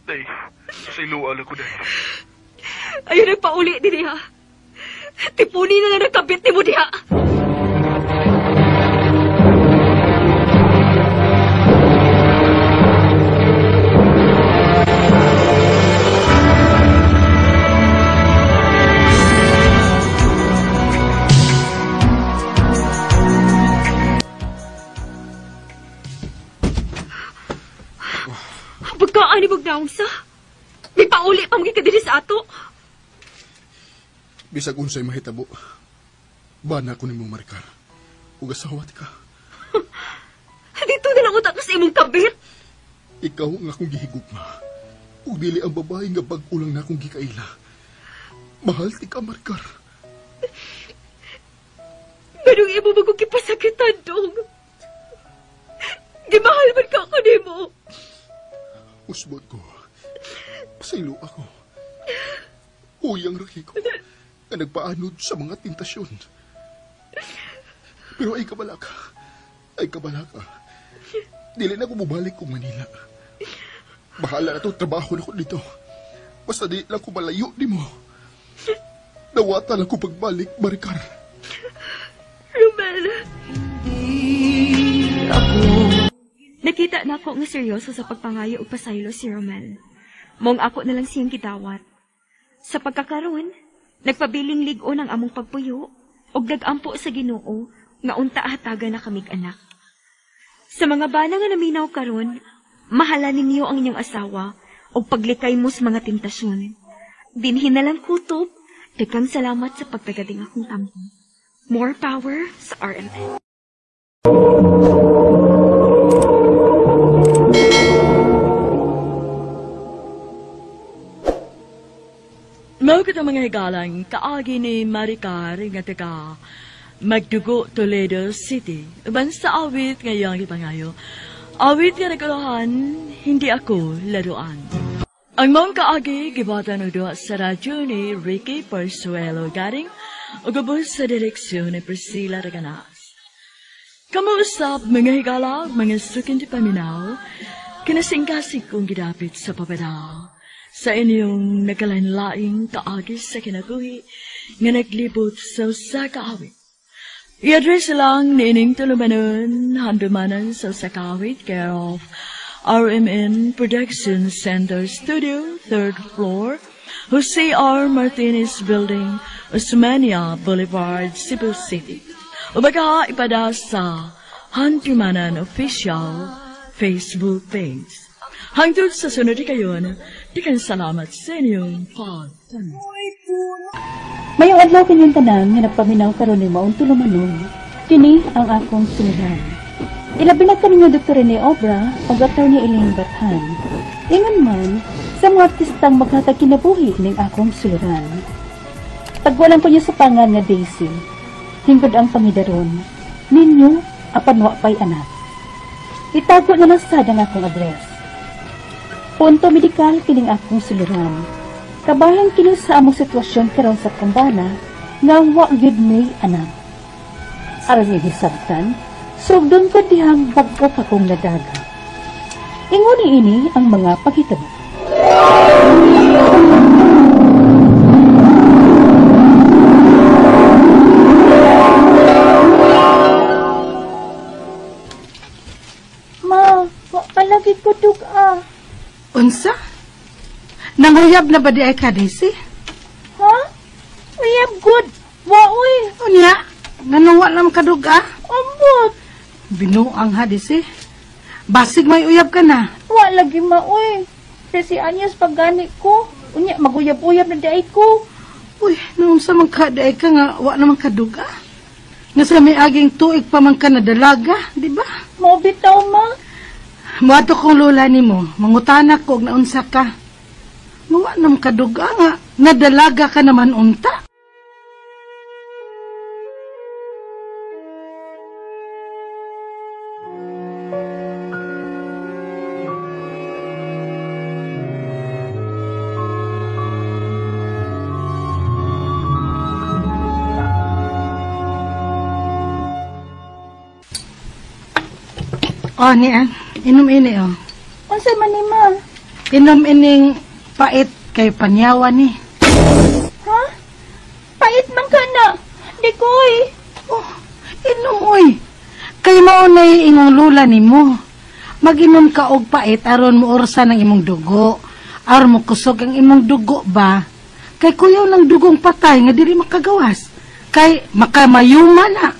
Day, pasaylo ala ko, day. Ayun, nagpauli din niya. Tipuni na nga nagkabit ni mo diha. Pagkaan ni Bugnaong sa? May pauli pa mga kadiri sa ato. Bisag unsay mahitabo, bana ko nimo, Maricar. Ug asawa ka. Dito na lang utak sa imong kabit. Ikaw ang akong gihigugma. Ug dili ang babae nga bag-o lang na akong gikaila. Mahal ti ka, Maricar. Ganong imo magkukipasakitan, dong. Gimahal man ka ako nimo. Usbot ko. Pasaylo ako. Huyang raki ko na nagpaanod sa mga tentasyon. Pero ay kabalaka. Ay kabalaka. Dili na ko bumalik kong Manila. Bahala na to, trabaho na ko dito. Basta di lang ko malayo di mo. Nawata lang ko pagbalik, Maricar. Romel. Nakita na ako nga seryoso sa pagpangayo og pasaylo si Romel. Mong ako na lang siyang gidawat. Sa pagkakaroon, nagpabiling lig-on ang among pagpuyo ug nag-ampo sa Ginoo nga unta hatagan na kamig anak. Sa mga bana nga naminaw karon, mahala ninyo ang inyong asawa ug paglikay mo sa mga tentasyon. Dinhi na lang kutob, daghang salamat sa pagtagading akong tampo. More power sa RMN. Mao Niabot ang mga higalang kaagi ni Maricar nga taga Magdugo, Toledo City. Uban sa awit ngayong ipangayo. Awit nga nagkuluhan, hindi ako laruan. Ang mong kaagi gibatan og duha sa radyo ni Ricky Parsuelo Garing ug ubos sa direksyon ni Priscilla Raganas. Kamuusap mga higala, mga sukin di paminaw, kinasingkasig kong gidapit sa papadal sa inyong nagkalain-laing kaagi sa kinabuhi nga naglibot sa usa ka awit. I-address lang niining tulumanon, handumanan sa usa ka awit, care of RMN Production Center Studio, 3rd floor, Jose R. Martinez Building, Osmania Boulevard, Cebu City. O baka ipada sa Handumanan Official Facebook page. Hangtod sa sunod kayon, di salamat sa inyong pagtanaw. Mayong adlaw kanyang tanan nga nagpaminaw karon ni maong tulumanon, kini ang akong suliran. Ilabi na kaninyo Dr. Rene Obra o Attorney Elaine Bathan. Ingon man sa mga artistang maghatag kinabuhi ning akong suliran. Tagwalan ko niya sa pangan nga Daisy. Hingod ang pangidaron. Ninyo apan wa pay anak. Itago na lang sad ang akong address. Punto medikal kining akong suliran. Kabahin kini sa among sitwasyon karon sa kumbana nga wa gyud may anak. Aron ihisabtan, sugdon ko dihang bag-o pa kong nadaga. Ingon ini ang mga paghitabo. Ma, wa palagi ko dug-a. Unsa? Nanguyab na ba di ay ka, Daisy? Ha? Uyab good. Wa uy. Unya, nganong wa lang kadug-a? Ambot. Binuang ha, Daisy. Basig may uyab ka na. Wa lagi ma uy. 13 anyos paggani ko. Unya, maguyab-uyab na di ay ko. Uy, naunsa man ka di ay ka nga wa naman kadug-a? Nga sa may aging tuig pa man ka na dalaga, di ba? Mao bitaw ma. Muadto kong lola nimo, mangutana ko og naunsa ka. Wa nam kaduga nga, nadalaga ka naman unta. Oh, niya. Inom ini, oh. Unsa man ni, ma? Inom ining pait kay panyawa ni. Ha? Pait man ka na. Di ko, eh. Oh, inom, oy. Kay mao na imong lula nimo. Mag-inom ka og pait aron moorsa ng imong dugo. Aron mo kusog ang imong dugo ba? Kay kuyaw ng dugong patay nga dili makagawas. Kay makamayuma na.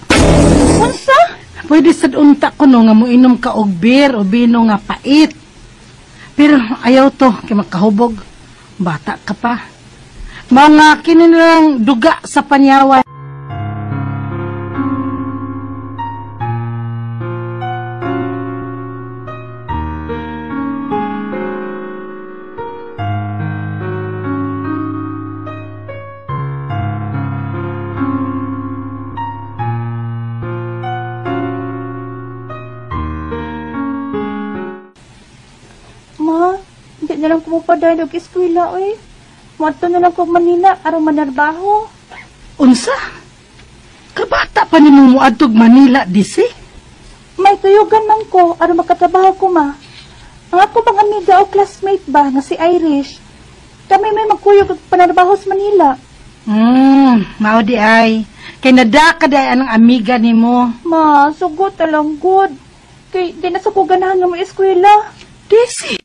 Unsa? Pwede sad unta ko no nga moinom ka og beer o bino nga pait. Pero ayaw to kay makahubog. Bata ka pa. Mao nga kini lang duga sa panyawan. Na lang ko mupadayon og eskwela oy. Moadto na lang ko Manila aron manarbaho. Unsa? Kabata pa nimo moadtog Manila disi? May tuyugan man ko aron makatrabaho ko ma. Ang ako bang amiga o classmate ba nga si Irish? Kami may magkuyog og panarbaho sa Manila. Mao di ay. Kay nadaka di ay anang amiga nimo. Ma, sugot alang good. Kay di na sa ko ganahan nga mo eskwela. Disi.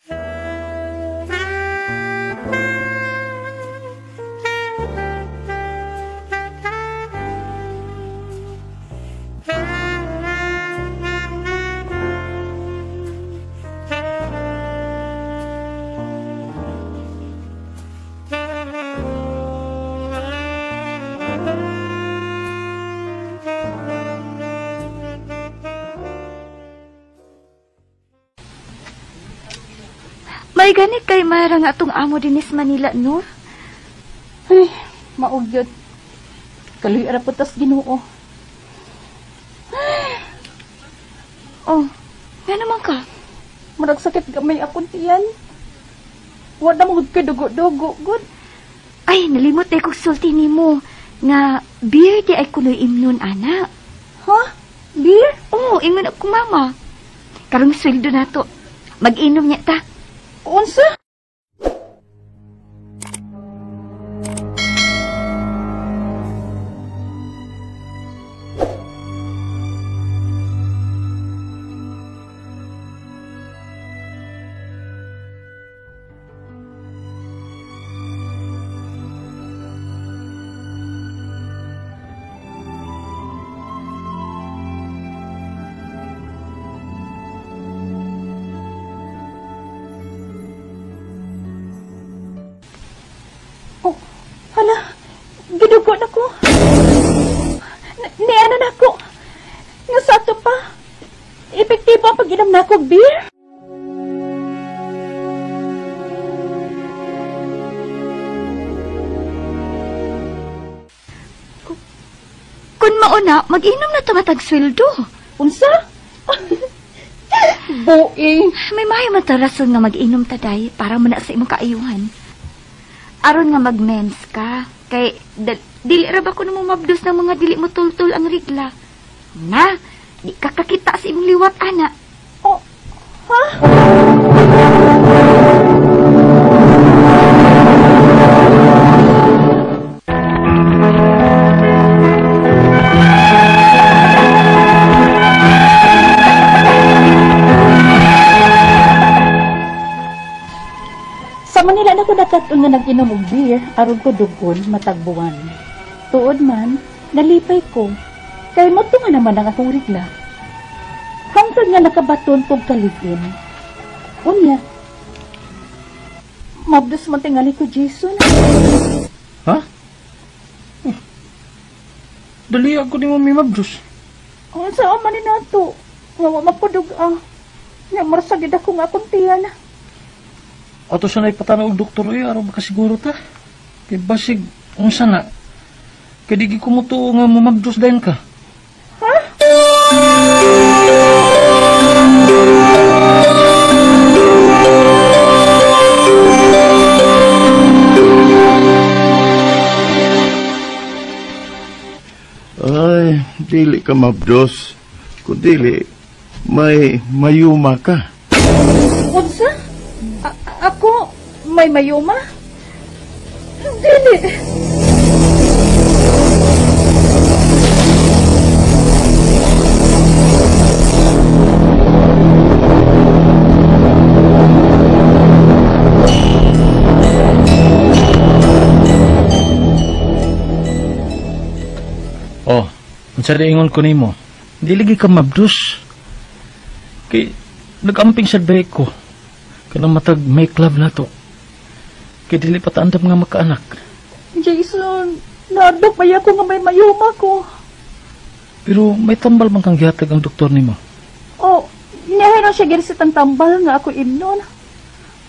May gani kay Mara nga atong amo dinis Manila, no? Ay, Maugyod. Kaluy ara po tas Ginoo. Oh, nga naman ka. Murag sakit gamay akong tiyan. Wala mo gud kay dugo-dugo gud. Ay, nalimot ay kog sulti nimo nga beer di ay kunoy imnon ana. Ha? Beer? Oo, ingon ako mama. Karong sweldo nato. Mag-inom niya ta. Unsa? Hala, gidugo na ko. Niana na ko. Nga sa ato pa. Epektibo ang pag-inom na ako, beer. Kung mauna, mag-inom na tamatag sweldo. Unsa? Buing. May mahay man ta rason nga mag-inom taday para mo na sa imong kaayuhan. Aron nga mag-mens ka. Kay, dili ra ba ko na mabdos ng mga dili mo tultul ang rigla? Na, di ka kakita sa imong liwat, ana. Oh, ha? Sa Manila na ko nakat-on nga nag-inom og beer aron ko dugon matagbuan. Tuod man, nalipay ko. Kay moto nga naman ang akong rigla. Hangtod nga nakabaton kog kaligin. Unya, mabdos man tingali ko, Jason. Ha? Dali ako ni mo may mabdos. Ang saan man ni nato? Nga wa mapudog ah. Nga marsagid ako nga akong tiyan. Ato sa naipatanaw og doktor ay aron makasiguro ta. Kay basig unsa na? Kay di ko mutuo nga mamabdos dayon ka. Ha? Ay, dili ka mabdos. Kung dili, may mayuma ka. Unsa? Ako, may mayuma? Dili. Oh, unsa di ingon ko nimo? Dili gi ka mabdos. Kay nagamping sa break ko. Kanang matag make love na to. Kay dili pa taandam nga makaanak. Jason, naadlok ba ako nga may mayuma ko? Pero may tambal man kang gihatag ang doktor nimo. Oh, niya siya giresitang tambal nga ako imnon.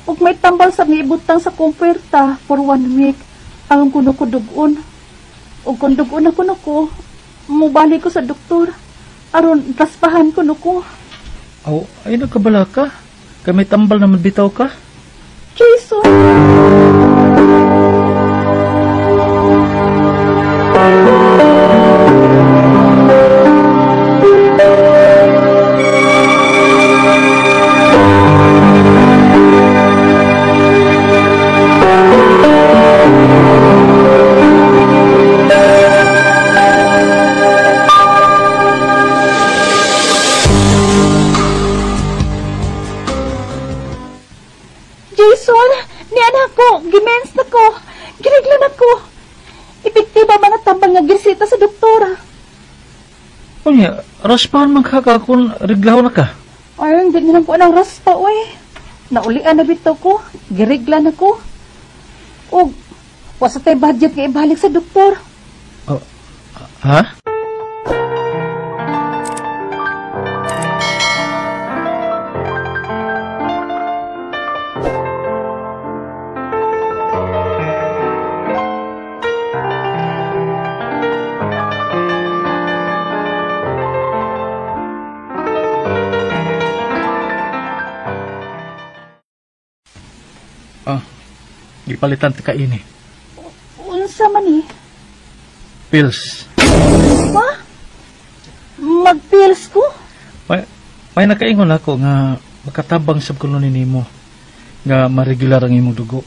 Ug may tambal sa giibutang sa kumperta for 1 week ang kuno ko dugon. Ug kung dugon ako nako, mubalik ko sa doktor. Aron raspahan ko nako. Aw, ay nagkabala ka. Kay may tambal naman bitaw ka? Jason! Jason, niyan ako, gimens na ko, girigla na ko. Epektibo mga tambal nga girsita sa doktora. Unya, raspahan man ka kung riglaw na ka. Ay, hindi na lang ko anang raspa, uy. Naulian na bitaw ko, girigla na ko. O, wasa tayo budget nga ibalik sa doktor. Oh, ha? Gipalitan ta kaini. Unsa man ni? Pills. Ha? Magpills ko? May nakaingon ako nga makatabang sab kuno ni nimo nga maregular ang imong dugo.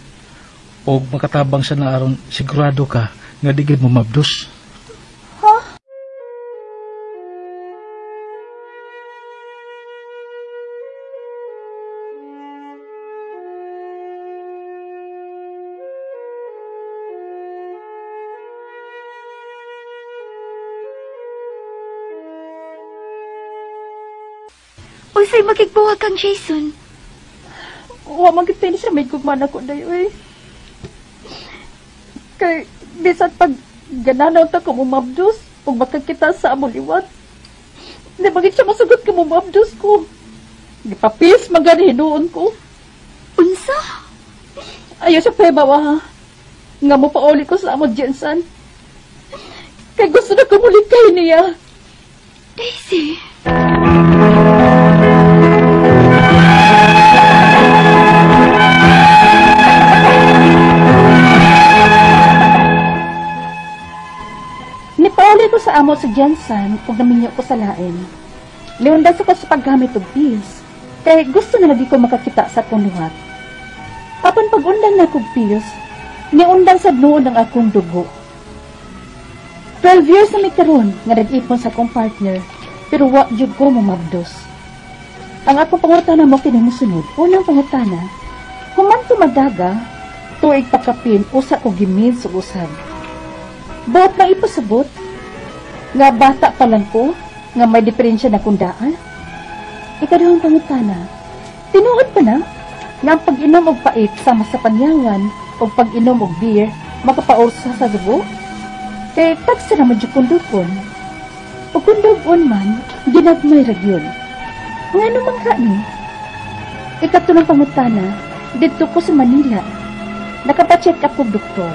O makatabang sa na aron sigurado ka nga di gid mo mabdos. Ha? Unsay makigbuwag kang Jason? Wa man gid siya may gugma nako dayoy. Kay bisan pag gananaw ta ko mumabdos ug makakita sa among liwat. Di ba gid siya masugot ka mumabdos ko? Gipapis man gani hinuon ko. Unsa? Ayaw siya pahibawa ha. Nga mo pauli ko sa among Jensen. Kay gusto na ko muli kay niya. Daisy. Nipauli ko sa amo sa Jensen ug naminyo ko sa lain. Liundas ako sa paggamit og pills. Kay gusto na lagi ko makakita sa akong liwat. Apan pag-undang na kog pills, niundang sad noon ang akong dugo. 12 years na mi karon nga nag-ipon sa akong partner, pero wa jud ko mamabdos. Ang akong pangutana mo kini mosunod. Unang pangutana, human tumadaga, tuig pakapin usa ko gimin sa usab. Buot na ipasabot nga bata pa lang ko nga may diferensya na kundaan. Ikaduhang pangutana, tinuod pa na nga ang pag-inom og pait sama sa panyawan o pag-inom og beer makapaursa sa dugo? Kay tagsa naman jud kundukon. O kundukon man, ginagmay ra gyud. Ngano man ka ni? Ikatulong pangutana, didto ko sa Manila. Nakapacheck up og doktor.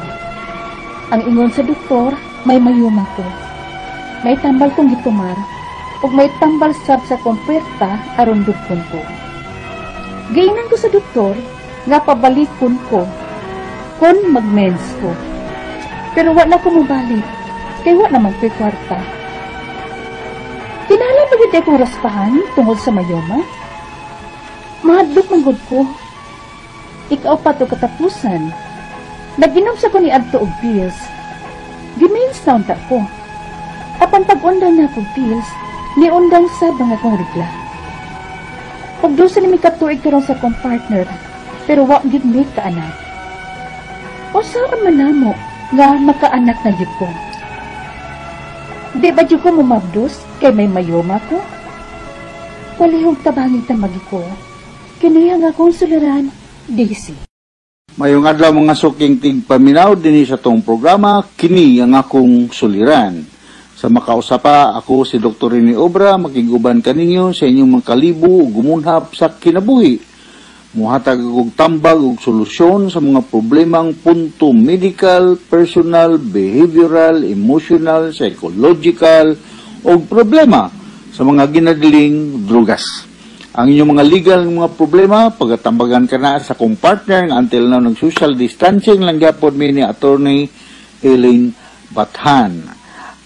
Ang ingon sa doktor, may mayuma ko. May tambal kong gitumar, ug may tambal sab sa kong puwerta aron dugkon ko. Giingnan ko sa doktor nga pabalikon ko kon magmens ko. Pero wa na ko mobalik, kay wa naman ko'y kwarta. Kinahanglan ba gyud akong raspahan tungod sa mayoma? Mahadlok man gud ko. Ikaw pa to katapusan. Nag-inom sa ko ni adto og pills. Gimins na unta ko. Apan pag-undang na akong pills, niundang sab ang akong regla. Pagdusa ni mi katuig karon sa akong partner, pero wa gyud mi kaanak. Usaon man namo nga makaanak na gyud ko? Di ba gyud ko mumabdos kay may mayoma ko? Palihog tabangig tamagi ko. Kini ang akong suliran, Daisy. Mayong adlaw mga suking tigpaminaw dinhi sa tong programa, kini ang akong suliran. Sa makausapa, ako si Dr. Rene Obra, makiguban kaninyo sa inyong mga kalibo ug gumunhap sa kinabuhi. Muhatag og tambag ug solusyon sa mga problemang punto medical, personal, behavioral, emotional, psychological ug problema sa mga ginadiling drugas. Ang inyong mga legal mga problema, pagatambagan ka na sa kong partner nga until now ng social distancing lang gyapon mi ni Attorney Elaine Bathan.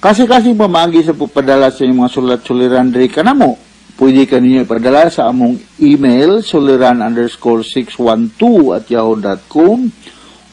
Kasi-kasi pamaagi sa pagpadala sa inyong mga sulat-suliran diri kanamo. Pwede ka ninyo ipadala sa among email suliran_612@yahoo.com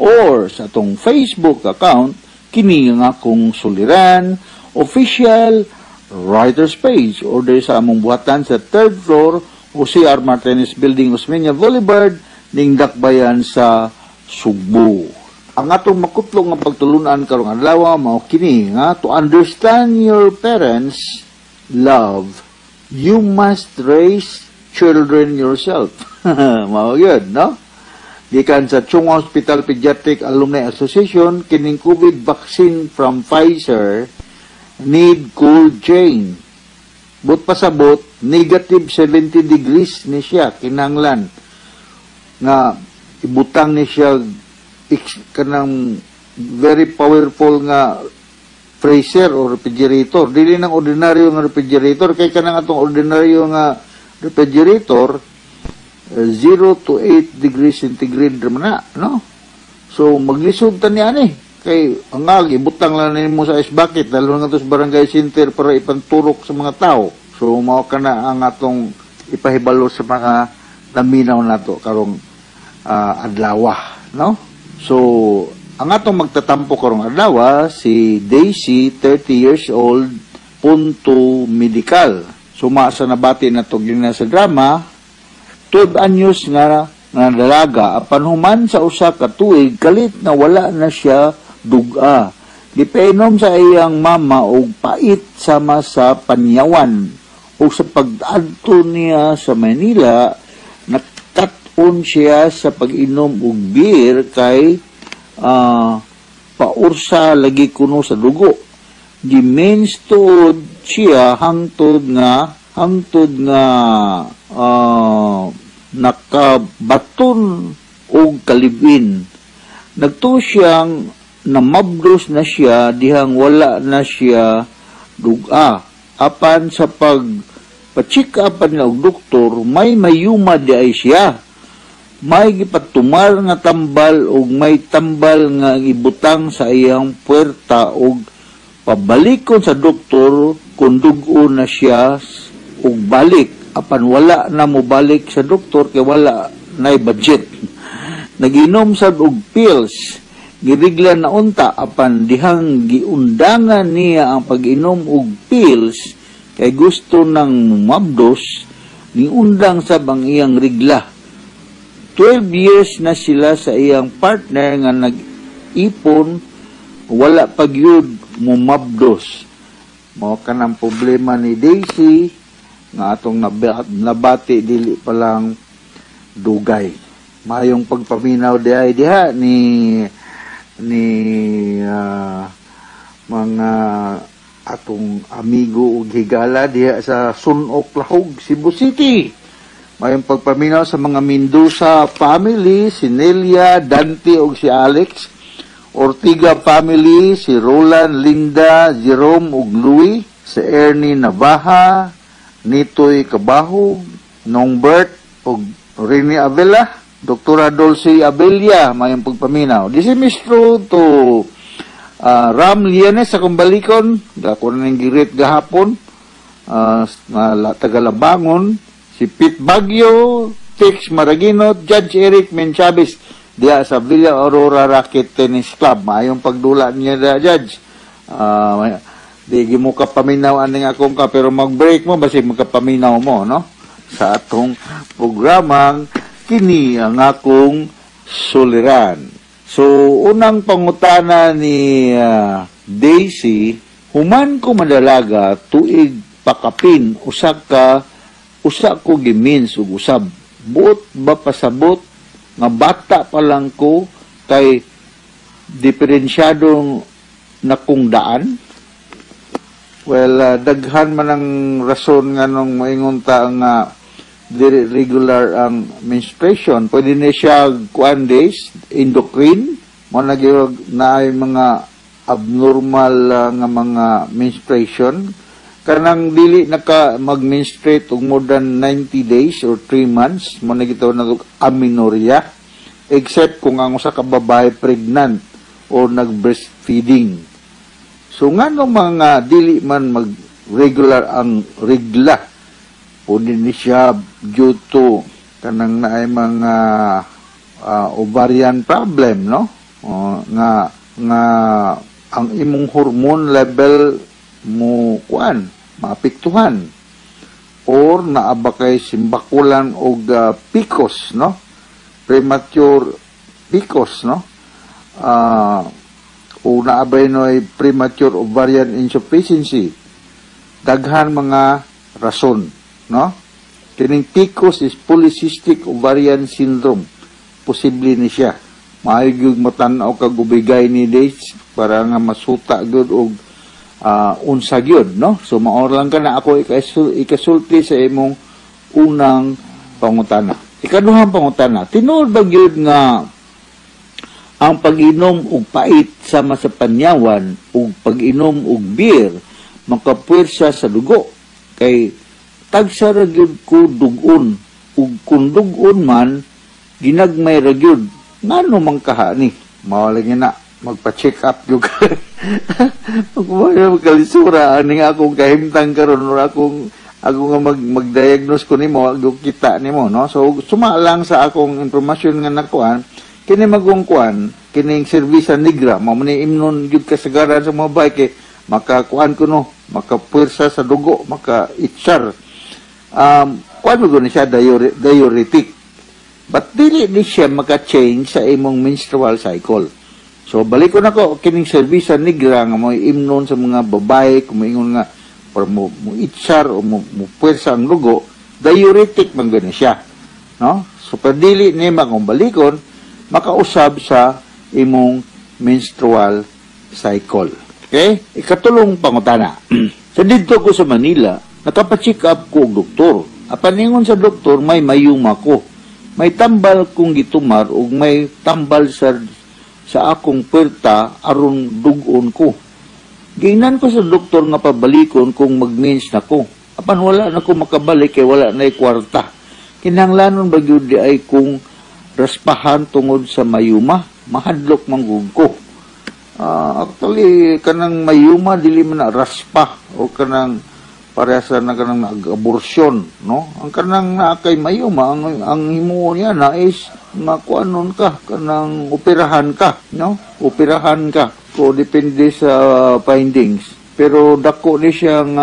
or sa atong Facebook account kini nga akong suliran official writers page or diri sa among buhatan sa 3rd floor o CR Martinez Building, Osmeña Boulevard, ning Dakbayan sa Sugbo. Ang atong makutlong nga pagtulunan karong adlaw mao kini nga to understand your parents' love, you must raise children yourself. Mao gyud, no? Gikan sa Chong Hua Hospital Pediatric Alumni Association, kining COVID vaccine from Pfizer need cold chain. But pasabot, negative 70 degrees ni siya, kinanglan nga ibutang ni siya kanang very powerful nga freezer o refrigerator. Dili nang ordinaryo nga refrigerator, kay kanang atong ordinaryo nga refrigerator 0 to 8 degrees centigrade naman na, no? So maglisod ta niya ni. Kay ang ibutang lang nimo sa ice bucket dalo nga sa barangay center para ipanturok sa mga tao. So mao kana ang atong ipahibalo sa mga naminaw nato karong adlaw, no? So ang atong magtatampo karong adlaw si Daisy, 30 years old, punto medical. Suma sa nabati na to gina sa drama, 12 anyos nga nga dalaga apan human sa usa ka tuig kalit na wala na siya duga. Gipainom sa iyang mama og pait sama sa panyawan. O sa pag-adto niya sa Manila, nakat-on siya sa pag-inom og beer kay paursa lagi kuno sa dugo. Gimenstuod siya hangtod nga nakabaton og kalibin. Nagtuo siyang namabdos na siya dihang wala na siya duga. Apan sa pagpa-check up niya og doktor, may mayuma di ay siya. May gipatumar nga tambal og may tambal nga ibutang sa iyang puwerta og pabalikon sa doktor kung dugo na siya og balik. Apan wala na mobalik sa doktor kay wala na'y budget. Naginom sad og pills, girigla na unta apan dihang giundangan niya ang pag-inom og pills kay gusto nang mabdos, niundang sab ang iyang rigla. 12 years na sila sa iyang partner nga nag-ipon, wala pa gyud mumabdos. Mao kanang problema ni Daisy nga atong nabati dili pa lang dugay. Mayong pagpaminaw diay diha ni mga atong amigo ug higala diha sa Sunok Lahog, Cebu City. Mayong pagpaminaw sa mga Mendoza family, si Nelia, Dante ug si Alex. Ortiga family, si Roland, Linda, Jerome ug Louis, si Ernie Navaja, Nitoy Kabahog, Nongbert ug Rene Avila, Doktora Dulce Abelia, mayong pagpaminaw. This is Mistro to Ram Lienes sa Kumbalikon, ako na nang girit gahapon, Tagalabangon, si Pete Baguio, Tex Maraginot, Judge Eric Menchavez, diya sa Villa Aurora Racket Tennis Club. Mayong pagdula niya da, Judge. Di mo kapaminaw aning akong ka, pero mag-break mo, basi magkapaminaw mo, no? Sa atong programang kini ang akong suliran. So, unang pangutana ni Daisy, human ko madalaga, tuig pakapin, usa ko gimins ug usab. Buot ba pasabot nga bata pa lang ko kay diferensyadong na kung daan? Well, daghan man ang rason nga nung maingon ta nga dili regular ang menstruation. Pwede na siya kuan days, endocrine, mo na na ay mga abnormal nga mga menstruation. Kanang dili naka mag-menstruate og more than 90 days or 3 months, mo na gitawag na amenorrhea, except kung ang usa ka babae pregnant or nag-breastfeeding. So ngano mga dili man mag-regular ang regla, pwede ni siya due to kanang naay mga ovarian problem, no? Nga nga ang imong hormone level mo kuan maapektuhan, or naa ba kay simbakulan og PCOS, no? Premature PCOS, no? O naa ba noy premature ovarian insufficiency. Daghan mga rason, no? Kining PCOS is polycystic ovarian syndrome. Posible ni siya. Maayo gyud matan-aw kag ubigay ni dates para nga masuta gyud og unsa gyud, no? So mao lang ka na ako ikasulti sa imong unang pangutana. Ikaduhang pangutana, tinuod ba gyud nga ang pag-inom og pait sama sa panyawan ug pag-inom og beer makapuwersa sa dugo? Kay tagsa ra gyud ko dugon, ug kun dugon man ginagmay ra gyud, ngano man kaha ni? Mao lagi na magpa-check up gyud ka. Magkalisura ani nga akong kahimtang karon or akong ako nga mag-diagnose ko nimo, ag kita nimo, no? So suma lang sa akong impormasyon nga nakuan, kini magong kuan, kining Cerveza Nigra, mao man ni imnon gyud kasagaran sa mga babae kay makakuan kuno, makapuwersa sa dugo, maka-itchar. Kuan mo ni siya diuretic. But dili ni siya maka-change sa imong menstrual cycle. So balik ko nako kining Cerveza Nigra nga mo imnon sa mga babae kung moingon nga or mo itchar o mo puwersa ang dugo, diuretic man gani siya, no? So pero dili nima kung balikon makausab sa imong menstrual cycle. Okay? Ikatulong pangutana. Sa didto ko sa Manila, nakapa-check up ko og doktor. Apan ingon sa doktor may mayuma ko. May tambal kong gitumar ug may tambal sa akong puwerta aron dugon ko. Giingnan ko sa doktor nga pabalikon kung mag-mens na ko. Apan wala na ko makabalik kay wala na kwarta. Kinahanglanon ba gyud di ay kung raspahan tungod sa mayuma, mahadlok man gud ko. Actually kanang mayuma dili man na raspa o kanang parehas na kanang nag-aborsyon, no? Ang kanang naa kay mayuma ang himuon niya na is makuanon ka, kanang operahan ka, no? Operahan ka. Ko depende sa findings. Pero dako ni siyang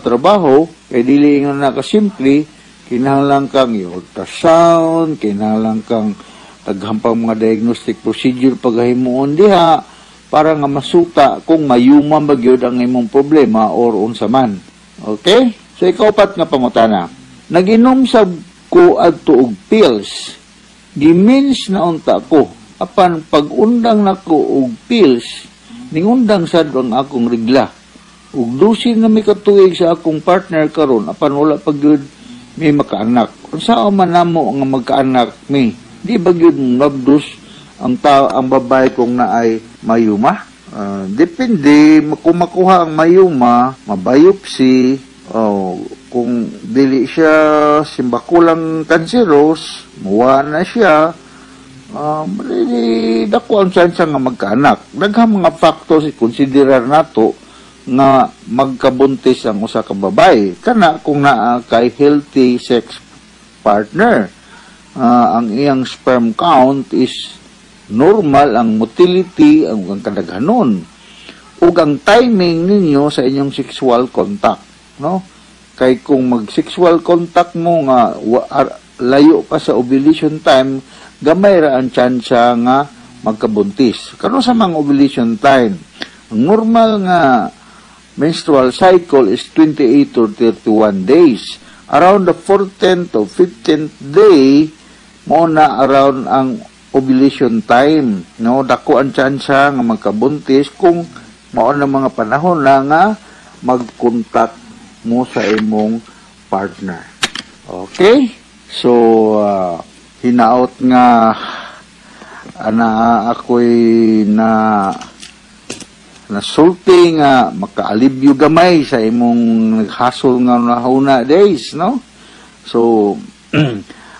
trabaho kay dili ingon na kasimple, kinahanglan kang i-ultrasound, kinahanglan kang daghan pang mga diagnostic procedure paghimuon diha para nga masuta kung mayuma ba gyud ang imong problema or unsa man. Okay? So ikaupat nga pangutana. Nag-inom sab ko adto og pills. Gimins na unta ko. Apan pag-undang nako og pills, ningundang sad ang akong regla. Ug 12 na mi katuig sa akong partner karon apan wala pa gyud mi makaanak. Unsa man namo nga magkaanak mi? Di ba gyud mabdus ang ang babae kung naay mayuma? Depende kung makuha ang mayuma, mabiopsy, kung dili siya simbakulang kanseros, muwa na siya. Really, dako ang chance nga magkaanak. Daghang mga factors i-considerar nato nga magkabuntis ang usa ka babae. Kana kung naa kay healthy sex partner, ang iyang sperm count is normal, ang motility, ang kadaghanon, ug ang timing ninyo sa inyong sexual contact, no? Kay kung mag-sexual contact mo nga layo pa sa ovulation time, gamay ra ang tsansa nga magkabuntis. Karon sa mga ovulation time, ang normal nga menstrual cycle is 28 or 31 days. Around the 14th or 15th day, mo na around ang ovulation time, no? Dako ang tsansa nga magkabuntis kung mao na mga panahon na nga mag-contact mo sa imong partner. Okay? So, hinaot nga ana ako'y na nasulti nga makaalibyo gamay sa imong naghasol nga nahuna days, no? So,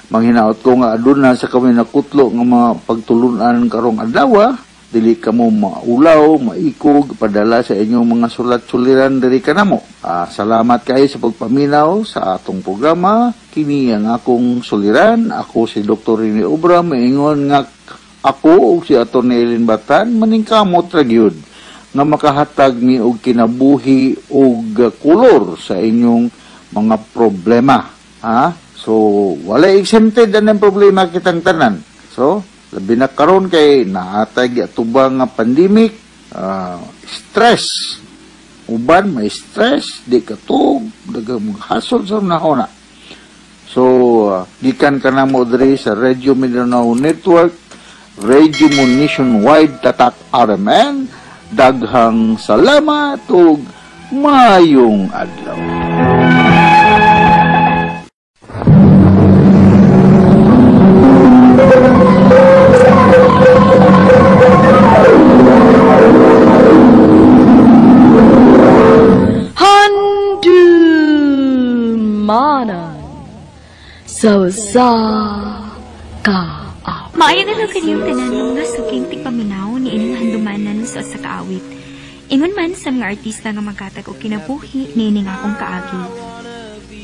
manghinaot ko nga aduna sa kami nakutlo nga mga pagtulunan karong adlaw, dili kamo maulaw, maikog, padala sa inyong mga sulat-suliran diri kanamo. Salamat kayo sa pagpaminaw sa atong programa. Kini ang akong suliran. Ako si Dr. Rene Obra, maingon nga ako ug si Atty. Ellen Batan maningkamot ra gyud nga makahatag ni og kinabuhi og kolor sa inyong mga problema. Ha? So, wala exempted ang problema kitang tanan. So, labi na karon kay naatay giatubang nga pandemic, stress. Uban may stress, di katug, daghang mga hasol sa nahona. So, gikan ka na mo diri sa Radio Mindanao Network, Radio Mo Nationwide, Tatak RMN. Daghang salamat ug maayong adlaw. Handumanan sa usa ka awit. Maayong adlaw kaniyong tanan mga suking tigpaminaw ni ining handumanan sa usa ka awit. Ingon man sa mga artista nga maghatag og kinabuhi niining akong kaagi.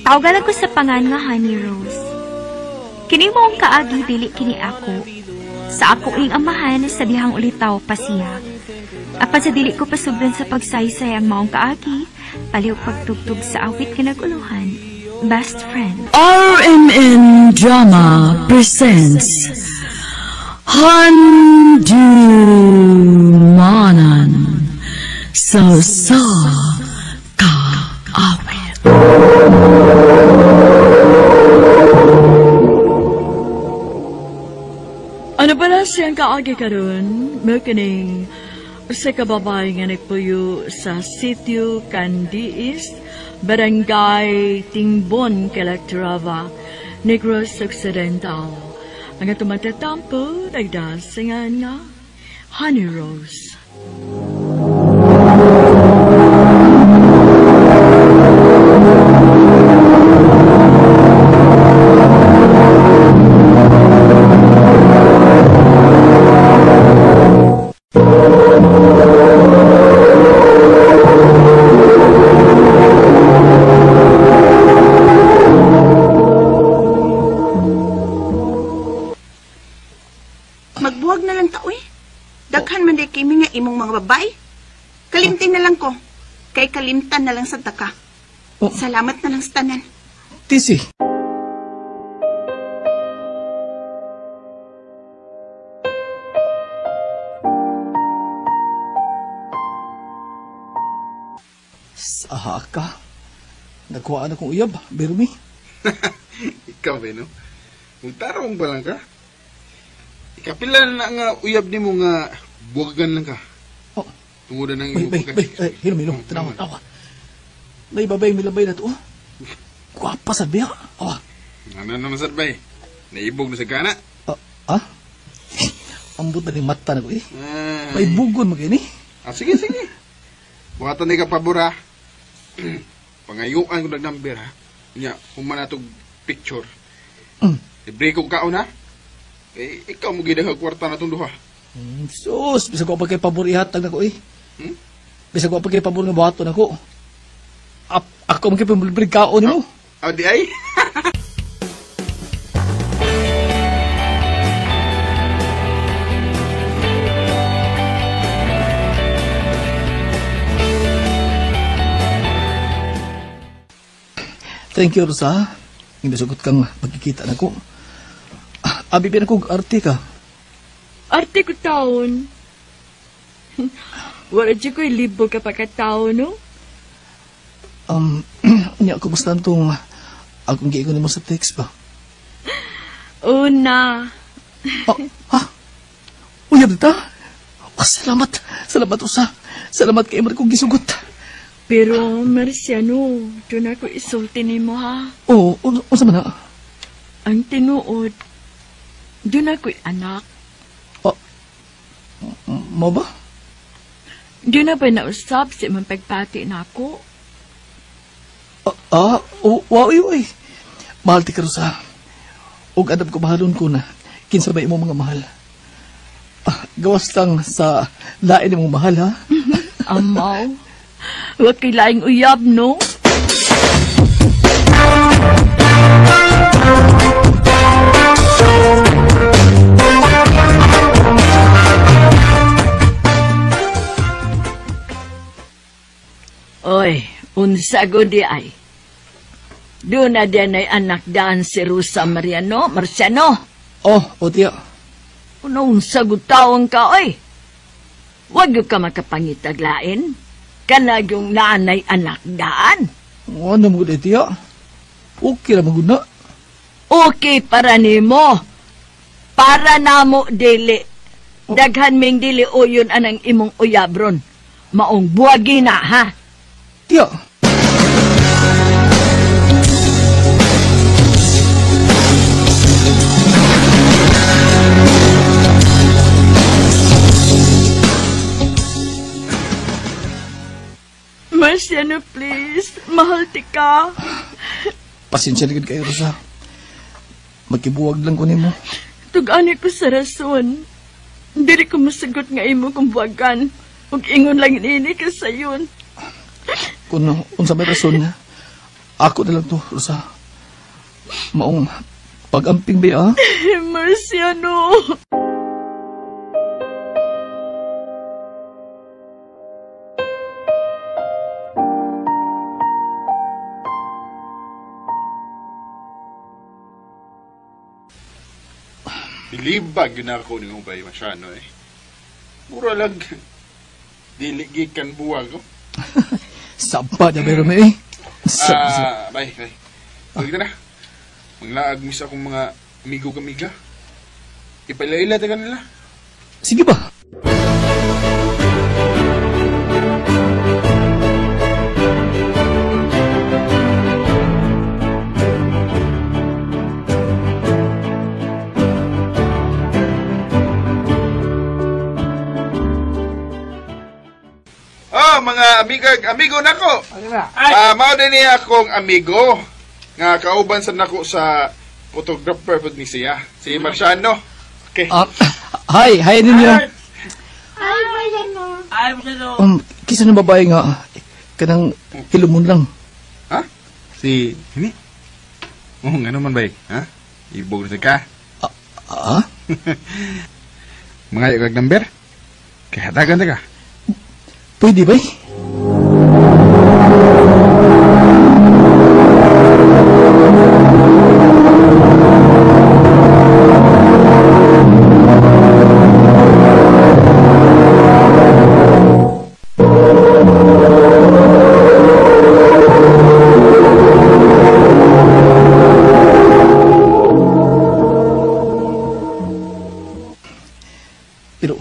Tawgalan ko sa pangan nga Honey Rose. Kini maong kaagi dili kini ako. Sa ako ing amahan sa dihang ulitaw pa siya. Apan sa dili ko pasubran sa pagsaysay ang maong kaagi, palihog pagtugtog sa awit nga naguluhan, Best Friend. RMN Drama presents Handumanan sa Usa Ka Awit. Ano pala siyang kaagi karon? Mao kining usa ka babae nga nagpuyo sa Sitio Candiis, Barangay Tingbon, Calatrava, Negros Occidental. Ang atong matatampo, nagdasingan nga Honey Rose. Magbuwag na lang ta, uy. Daghan man di kimi nga imong mga babae. Kalimtin na lang ko. Kay kalimtan na lang sa taka. Oh. Salamat na lang sa tanan. Tisi. Saha ka. Nagkuhaan akong uyab, Bermi. Ikaw, eh, no? Magtarong ba lang ka? Ikapila na nga uyab ni mo nga buwagan lang ka. Oh. Tungod na ng imong Bay, bay, bay, hilom, hilom. Tanawa, tanawa. Naibabay, milabay na to. Gwapa sa biya. Awa. Ano naman sa bay? Naibog na sa gana. Ah? Ambot na rin mata na ko eh. May bugon mo eh. Ah, sige, sige. Buhatan ni ka pabor ha. Pangayuan ko nag-number ha. Nya, human na itong picture. Libre ko kaon ha. Eh, ikaw mo gidang kwarta na itong duha. Sus, bisag ko pa kay pabor ihatag na ko eh. Bisag ko pa kay pabor nga buhaton ako. Ako mo kay pamulibrig kaon nimo. Ah, di ay. Thank you, Rosa. Hindi sugot kang pagkikita na ko. Abi pa na kong arte ka. Arte ko taon. Wala dyan ko'y libo ka pagkatao, no? Nya, kumusta itong akong giingon mo sa text ba? Una. Oh, ha? Uyab ta? Oh, salamat. Salamat, Usa. Salamat kay mo kong gisugot. Pero, Marciano, doon ako isulti ni mo, ha? Oo, unsa man na? Ang tinuod, doon ako'y anak. Oh, mo ba? Doon na ba nausap si imong pagpati na ako? Wow, uy. Mahal ti ka, Rosa. Ug adab ko mahalon ko na. Kinsa ba imong mga mahal? Gawas lang sa lain imong mahal, ha? Amaw. Huwag kay laing uyab, no? Oy, unsa gud di ay. Doon na diyan ay anak daan si Rosa Mariano, Marciano. Oh, o tiya. Una unsa gud taong ka, oy. Wag ka makapangitaglain. Kanag yung naanay anak daan. Ano mo gud tiya? Okay ra man gud na. Okay para nimo. Para namo dili. Daghan ming dili uyon anang imong uyabron. Maong buwagi na, ha? Tiya. Marciano, please. Mahal ti ka. Pasensya na gid kayo, Rosa. Magkibuwag lang ko nimo. Tug-ani ko sa rason. Dili ko masagot nga imo kong buwagan. Ug ingon lang nini ka sayon. Kung unsa may rason, ako na lang to, Rosa. Maong pag-amping ba, ah? Marciano! Bilibag yun ako ni Ubay Marciano eh. Mura lang, dili gikan buwag ko. Sampa na meron eh. Bay, bay. Pagkita na. Manglaag mis akong mga amigo-kamiga. Ipaila-ila taga nila. Sige ba? Oh, mga amigo nako. Mao din niya akong amigo nga kauban sa nako sa photographer pud ni siya, si Marciano. Okay. Hi, hi ninyo. Hi, Marciano. Hi, Marciano. Kisa ng babae nga kanang hilumon lang. Ha? Si ini? Oh, ngano man bay? Ha? Ibog na ka. Ah? Mga kag number? Kay hatagan ta ka. Pwede ba? Pero,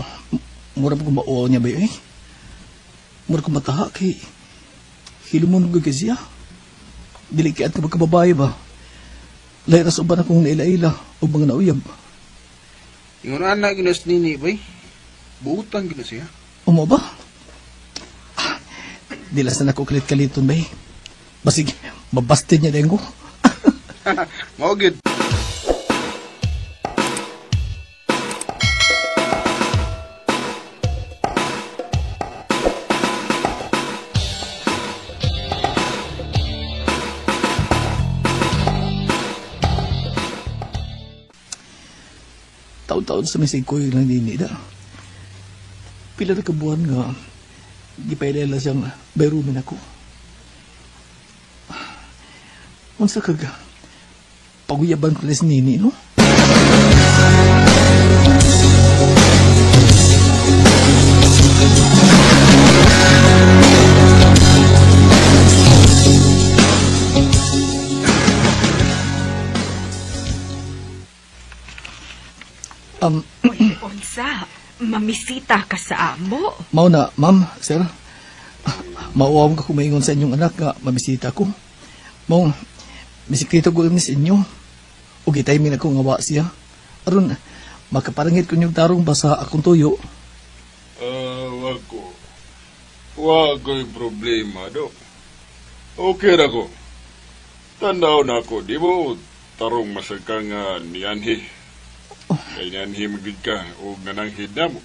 mura pa kong mauaw niya ba yun eh? Mura kong mataha kay hilumon ko kasi siya. Dili kaya at magkababae ba? Lahira sa uban akong naila-ila o mga nauyab. Ingon na ginas nini bay. Buutang ginas siya. Umo ba? Dila sa nako kalit-kaliton bay. Basig, mabasted niya din ko. Mao gyud. Taon-taon sa may ko yung naninida. Pila na kabuhan nga, gipailala siyang bayrumin ako. Unsa kag, paguyaban ko na si Nini, no? Unsa, mamisita ka sa amo. Mao na, ma'am, sir. Mauaw ka kumaingon sa inyong anak nga mamisita ko. Mao, misikreto ko sa inyo. Ug itiming ako nga wa siya. Aron, makaparangit ko inyong tarong basa akong tuyo. Wag ko. Wag ko'y problema, do. Okay ra ko. Tanaw na ako, di mo tarong masagka nga nianhi. Kay nianhi magid ka o nananghid na mo.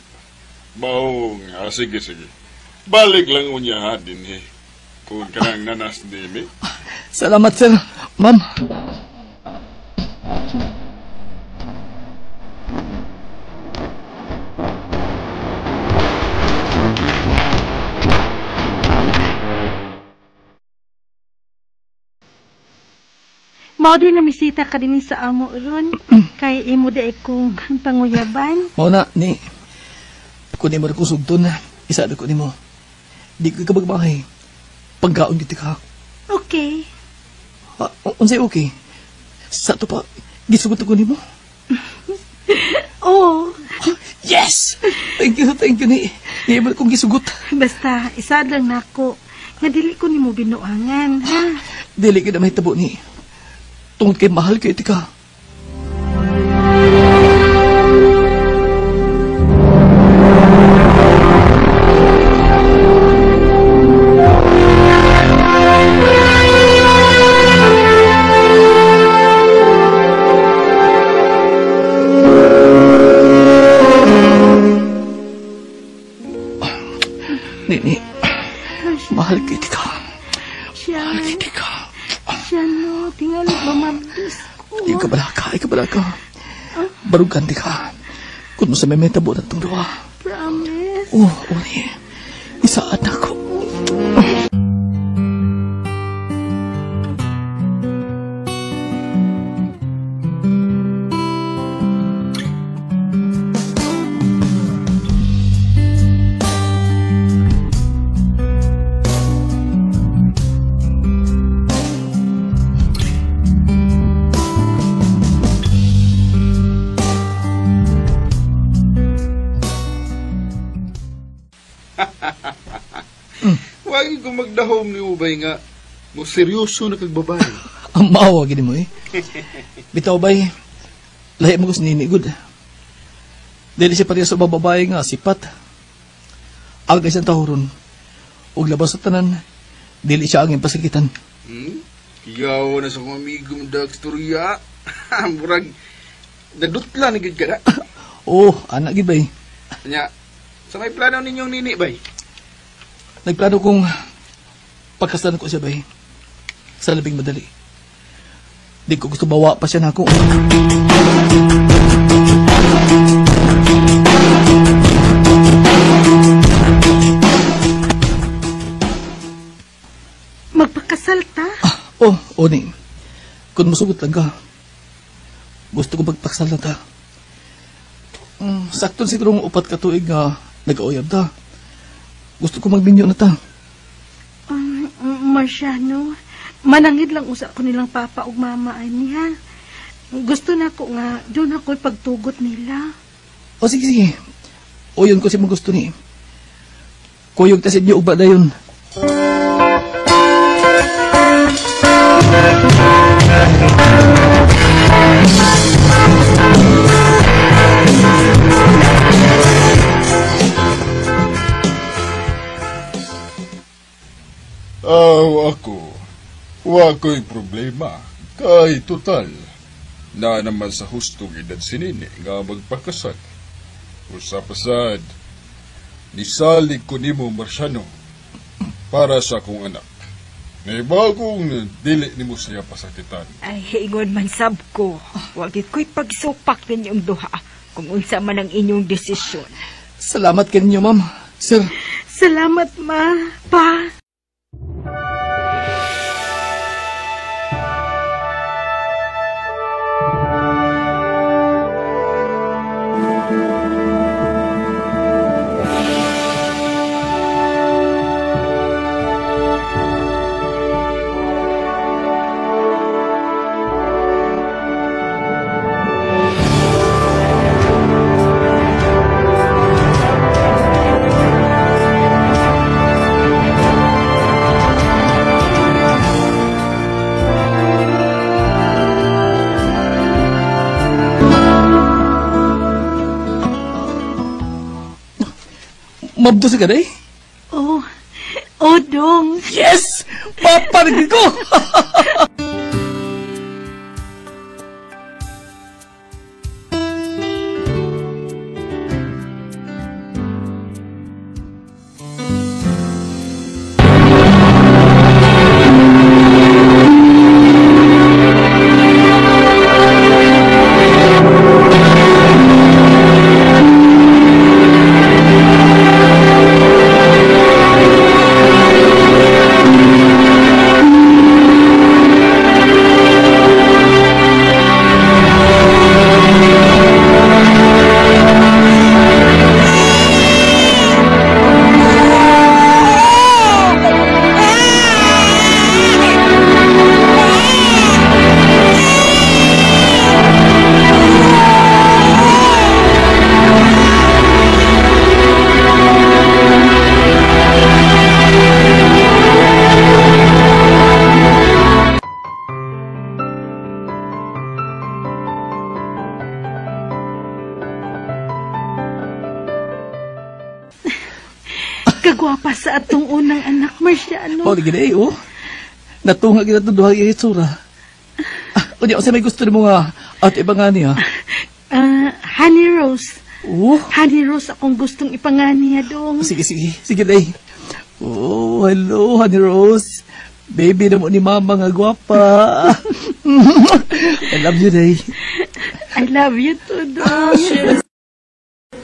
Maong, sige, sige. Balik lang unya ha, dinhi. Kung kanang nanas nimi. Salamat, sir. Ma'am. Mao din na misita ka din sa amo ron. Kay imo di kong panguyaban. Mao na, ni. Kung imo ko sugton, isa na ko nimo. Di ko kabagbahay. Pagkaon gid ka. Okay. Unsay okay? Sa to pa, gisugot ko nimo. Oh. Yes! Thank you ni. Ni imo kong gisugot. Basta isa lang nako nga dili ko nimo binuangan, ha? Dili gid na mahitabo ni. Tungod kay mahal kay tika. Mahal kiti ka. Siya. Mahal kiti ka. Siya no, tingali mamabdus ko. Ikaw bala ka. Barugan di ka. Kung sa may metabo na itong duha. Promise. Oh, uni. Isaad na ko. Wag ko magdahom ni Ubay nga mo seryoso na kag babae. Ang maawa gini mo eh. Bitaw bay, lahi mo ko sa nini good. Dili siya pareha sa babae nga sipat. Ang isang tahuron, ug labas sa tanan, dili siya ang impasakitan. Iyaw na sa akong amigo mo dagstorya. Murag nadutla na gid ka na. Oh, anak gid bay. Nya, sa may plano ninyong nini bay? Nagplano kong pagkasalan ko siya bay. Sa labing madali. Di ko gusto bawa pa siya na ako. Magpakasal ta? Oh, Oni. Kung musugot lang ka, gusto ko magpakasal na ta. Sakto siguro ng 4 ka tuig nga nag-auyab ta. Gusto ko magminyo na ta. Marciano, manangid lang usa ko nilang papa ug mama ani ha. Gusto na ko nga doon ako'y pagtugot nila. O sige, sige. O yun ko si mong gusto ni. Kuyog ta sa inyo ugba dayon. Aw, ako. Wa ko'y problema. Kay total. Na naman sa hustong edad si Nini nga magpakasal. Usapasad, nisalig ko nimo Marciano para sa akong anak. May bagong dili nimo siya pasakitan. Ay, ingon man sab ko. Wa gid ko'y pagsupak ninyong duha kung unsa man ang inyong desisyon. Salamat kaninyo, ma'am. Sir. Salamat, ma. Pa. Mabdo si Kaday? Oh, oh, dong. Yes! Paparigin ko! Kagwapa sa atong unang anak, Marciano. Oh, gini, oh. Natunga kita itong duha yung itsura. Unya, unsa may gusto nimo nga at iba nga niya? Honey Rose. Oh. Honey Rose akong gustong ipanganiya dong. Sige, sige. Sige, day. Oh. Hello, hello, Honey Rose. Baby na mo ni Mama nga gwapa. I love you, Day. I love you too, Dong.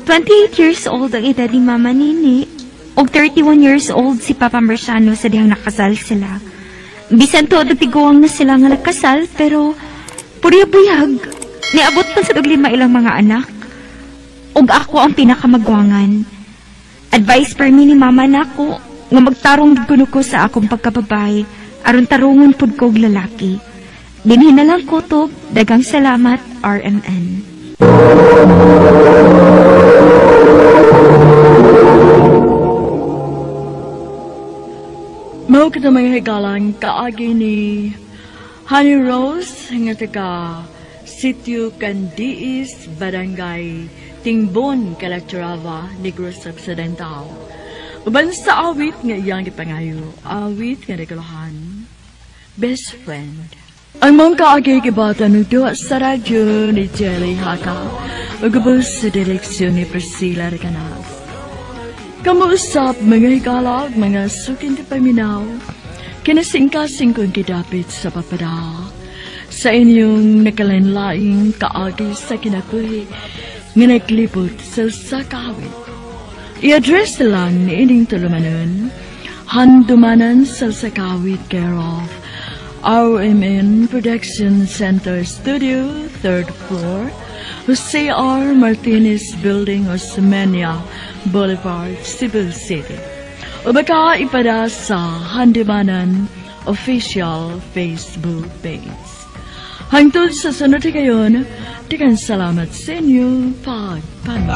28 years old ang edad ni Mama Nini ug 31 years old si Papa Marciano sa dihang nakasal sila. Bisan tuod og tiguang na sila nga nakasal, pero purya buyag. Niabot pa sa og lima ilang mga anak. Ug ako ang pinakamagwangan. Advice per mi ni Mama nako nga magtarong gid kuno ko sa akong pagkababay aron tarungon pud ko og lalaki. Dinhi na lang kutob, daghang salamat, RMN. Mao kita mga higalang kaagi ni Honey Rose nga taga Sitio Candiis, Barangay Tingbon, Calatrava, Negros Occidental. Uban sa awit nga iyang gipangayo, awit nga regalohan, Best Friend. Ang mong kaagi gibata ng duwa sa radyo ni Jelly Haka, ug ubos sa direksyon ni Priscilla Recanas. Kamuusap mga higalag, mga sukin ti paminaw, kinasingkasing kong gidapit sa papada. Sa inyong nakalanlaing kaagi sa kinabuhi, nga naglibot sa usa ka awit. I-address lang ni ining tulumanon, handumanan sa usa ka awit care of RMN Production Center Studio, 3rd floor, Jose R. Martinez Building, Osmeña Boulevard, Cebu City. O baka ipada sa Handumanan official Facebook page. Hangtod sa sunod kayon, daghang salamat sa inyo pagpanood.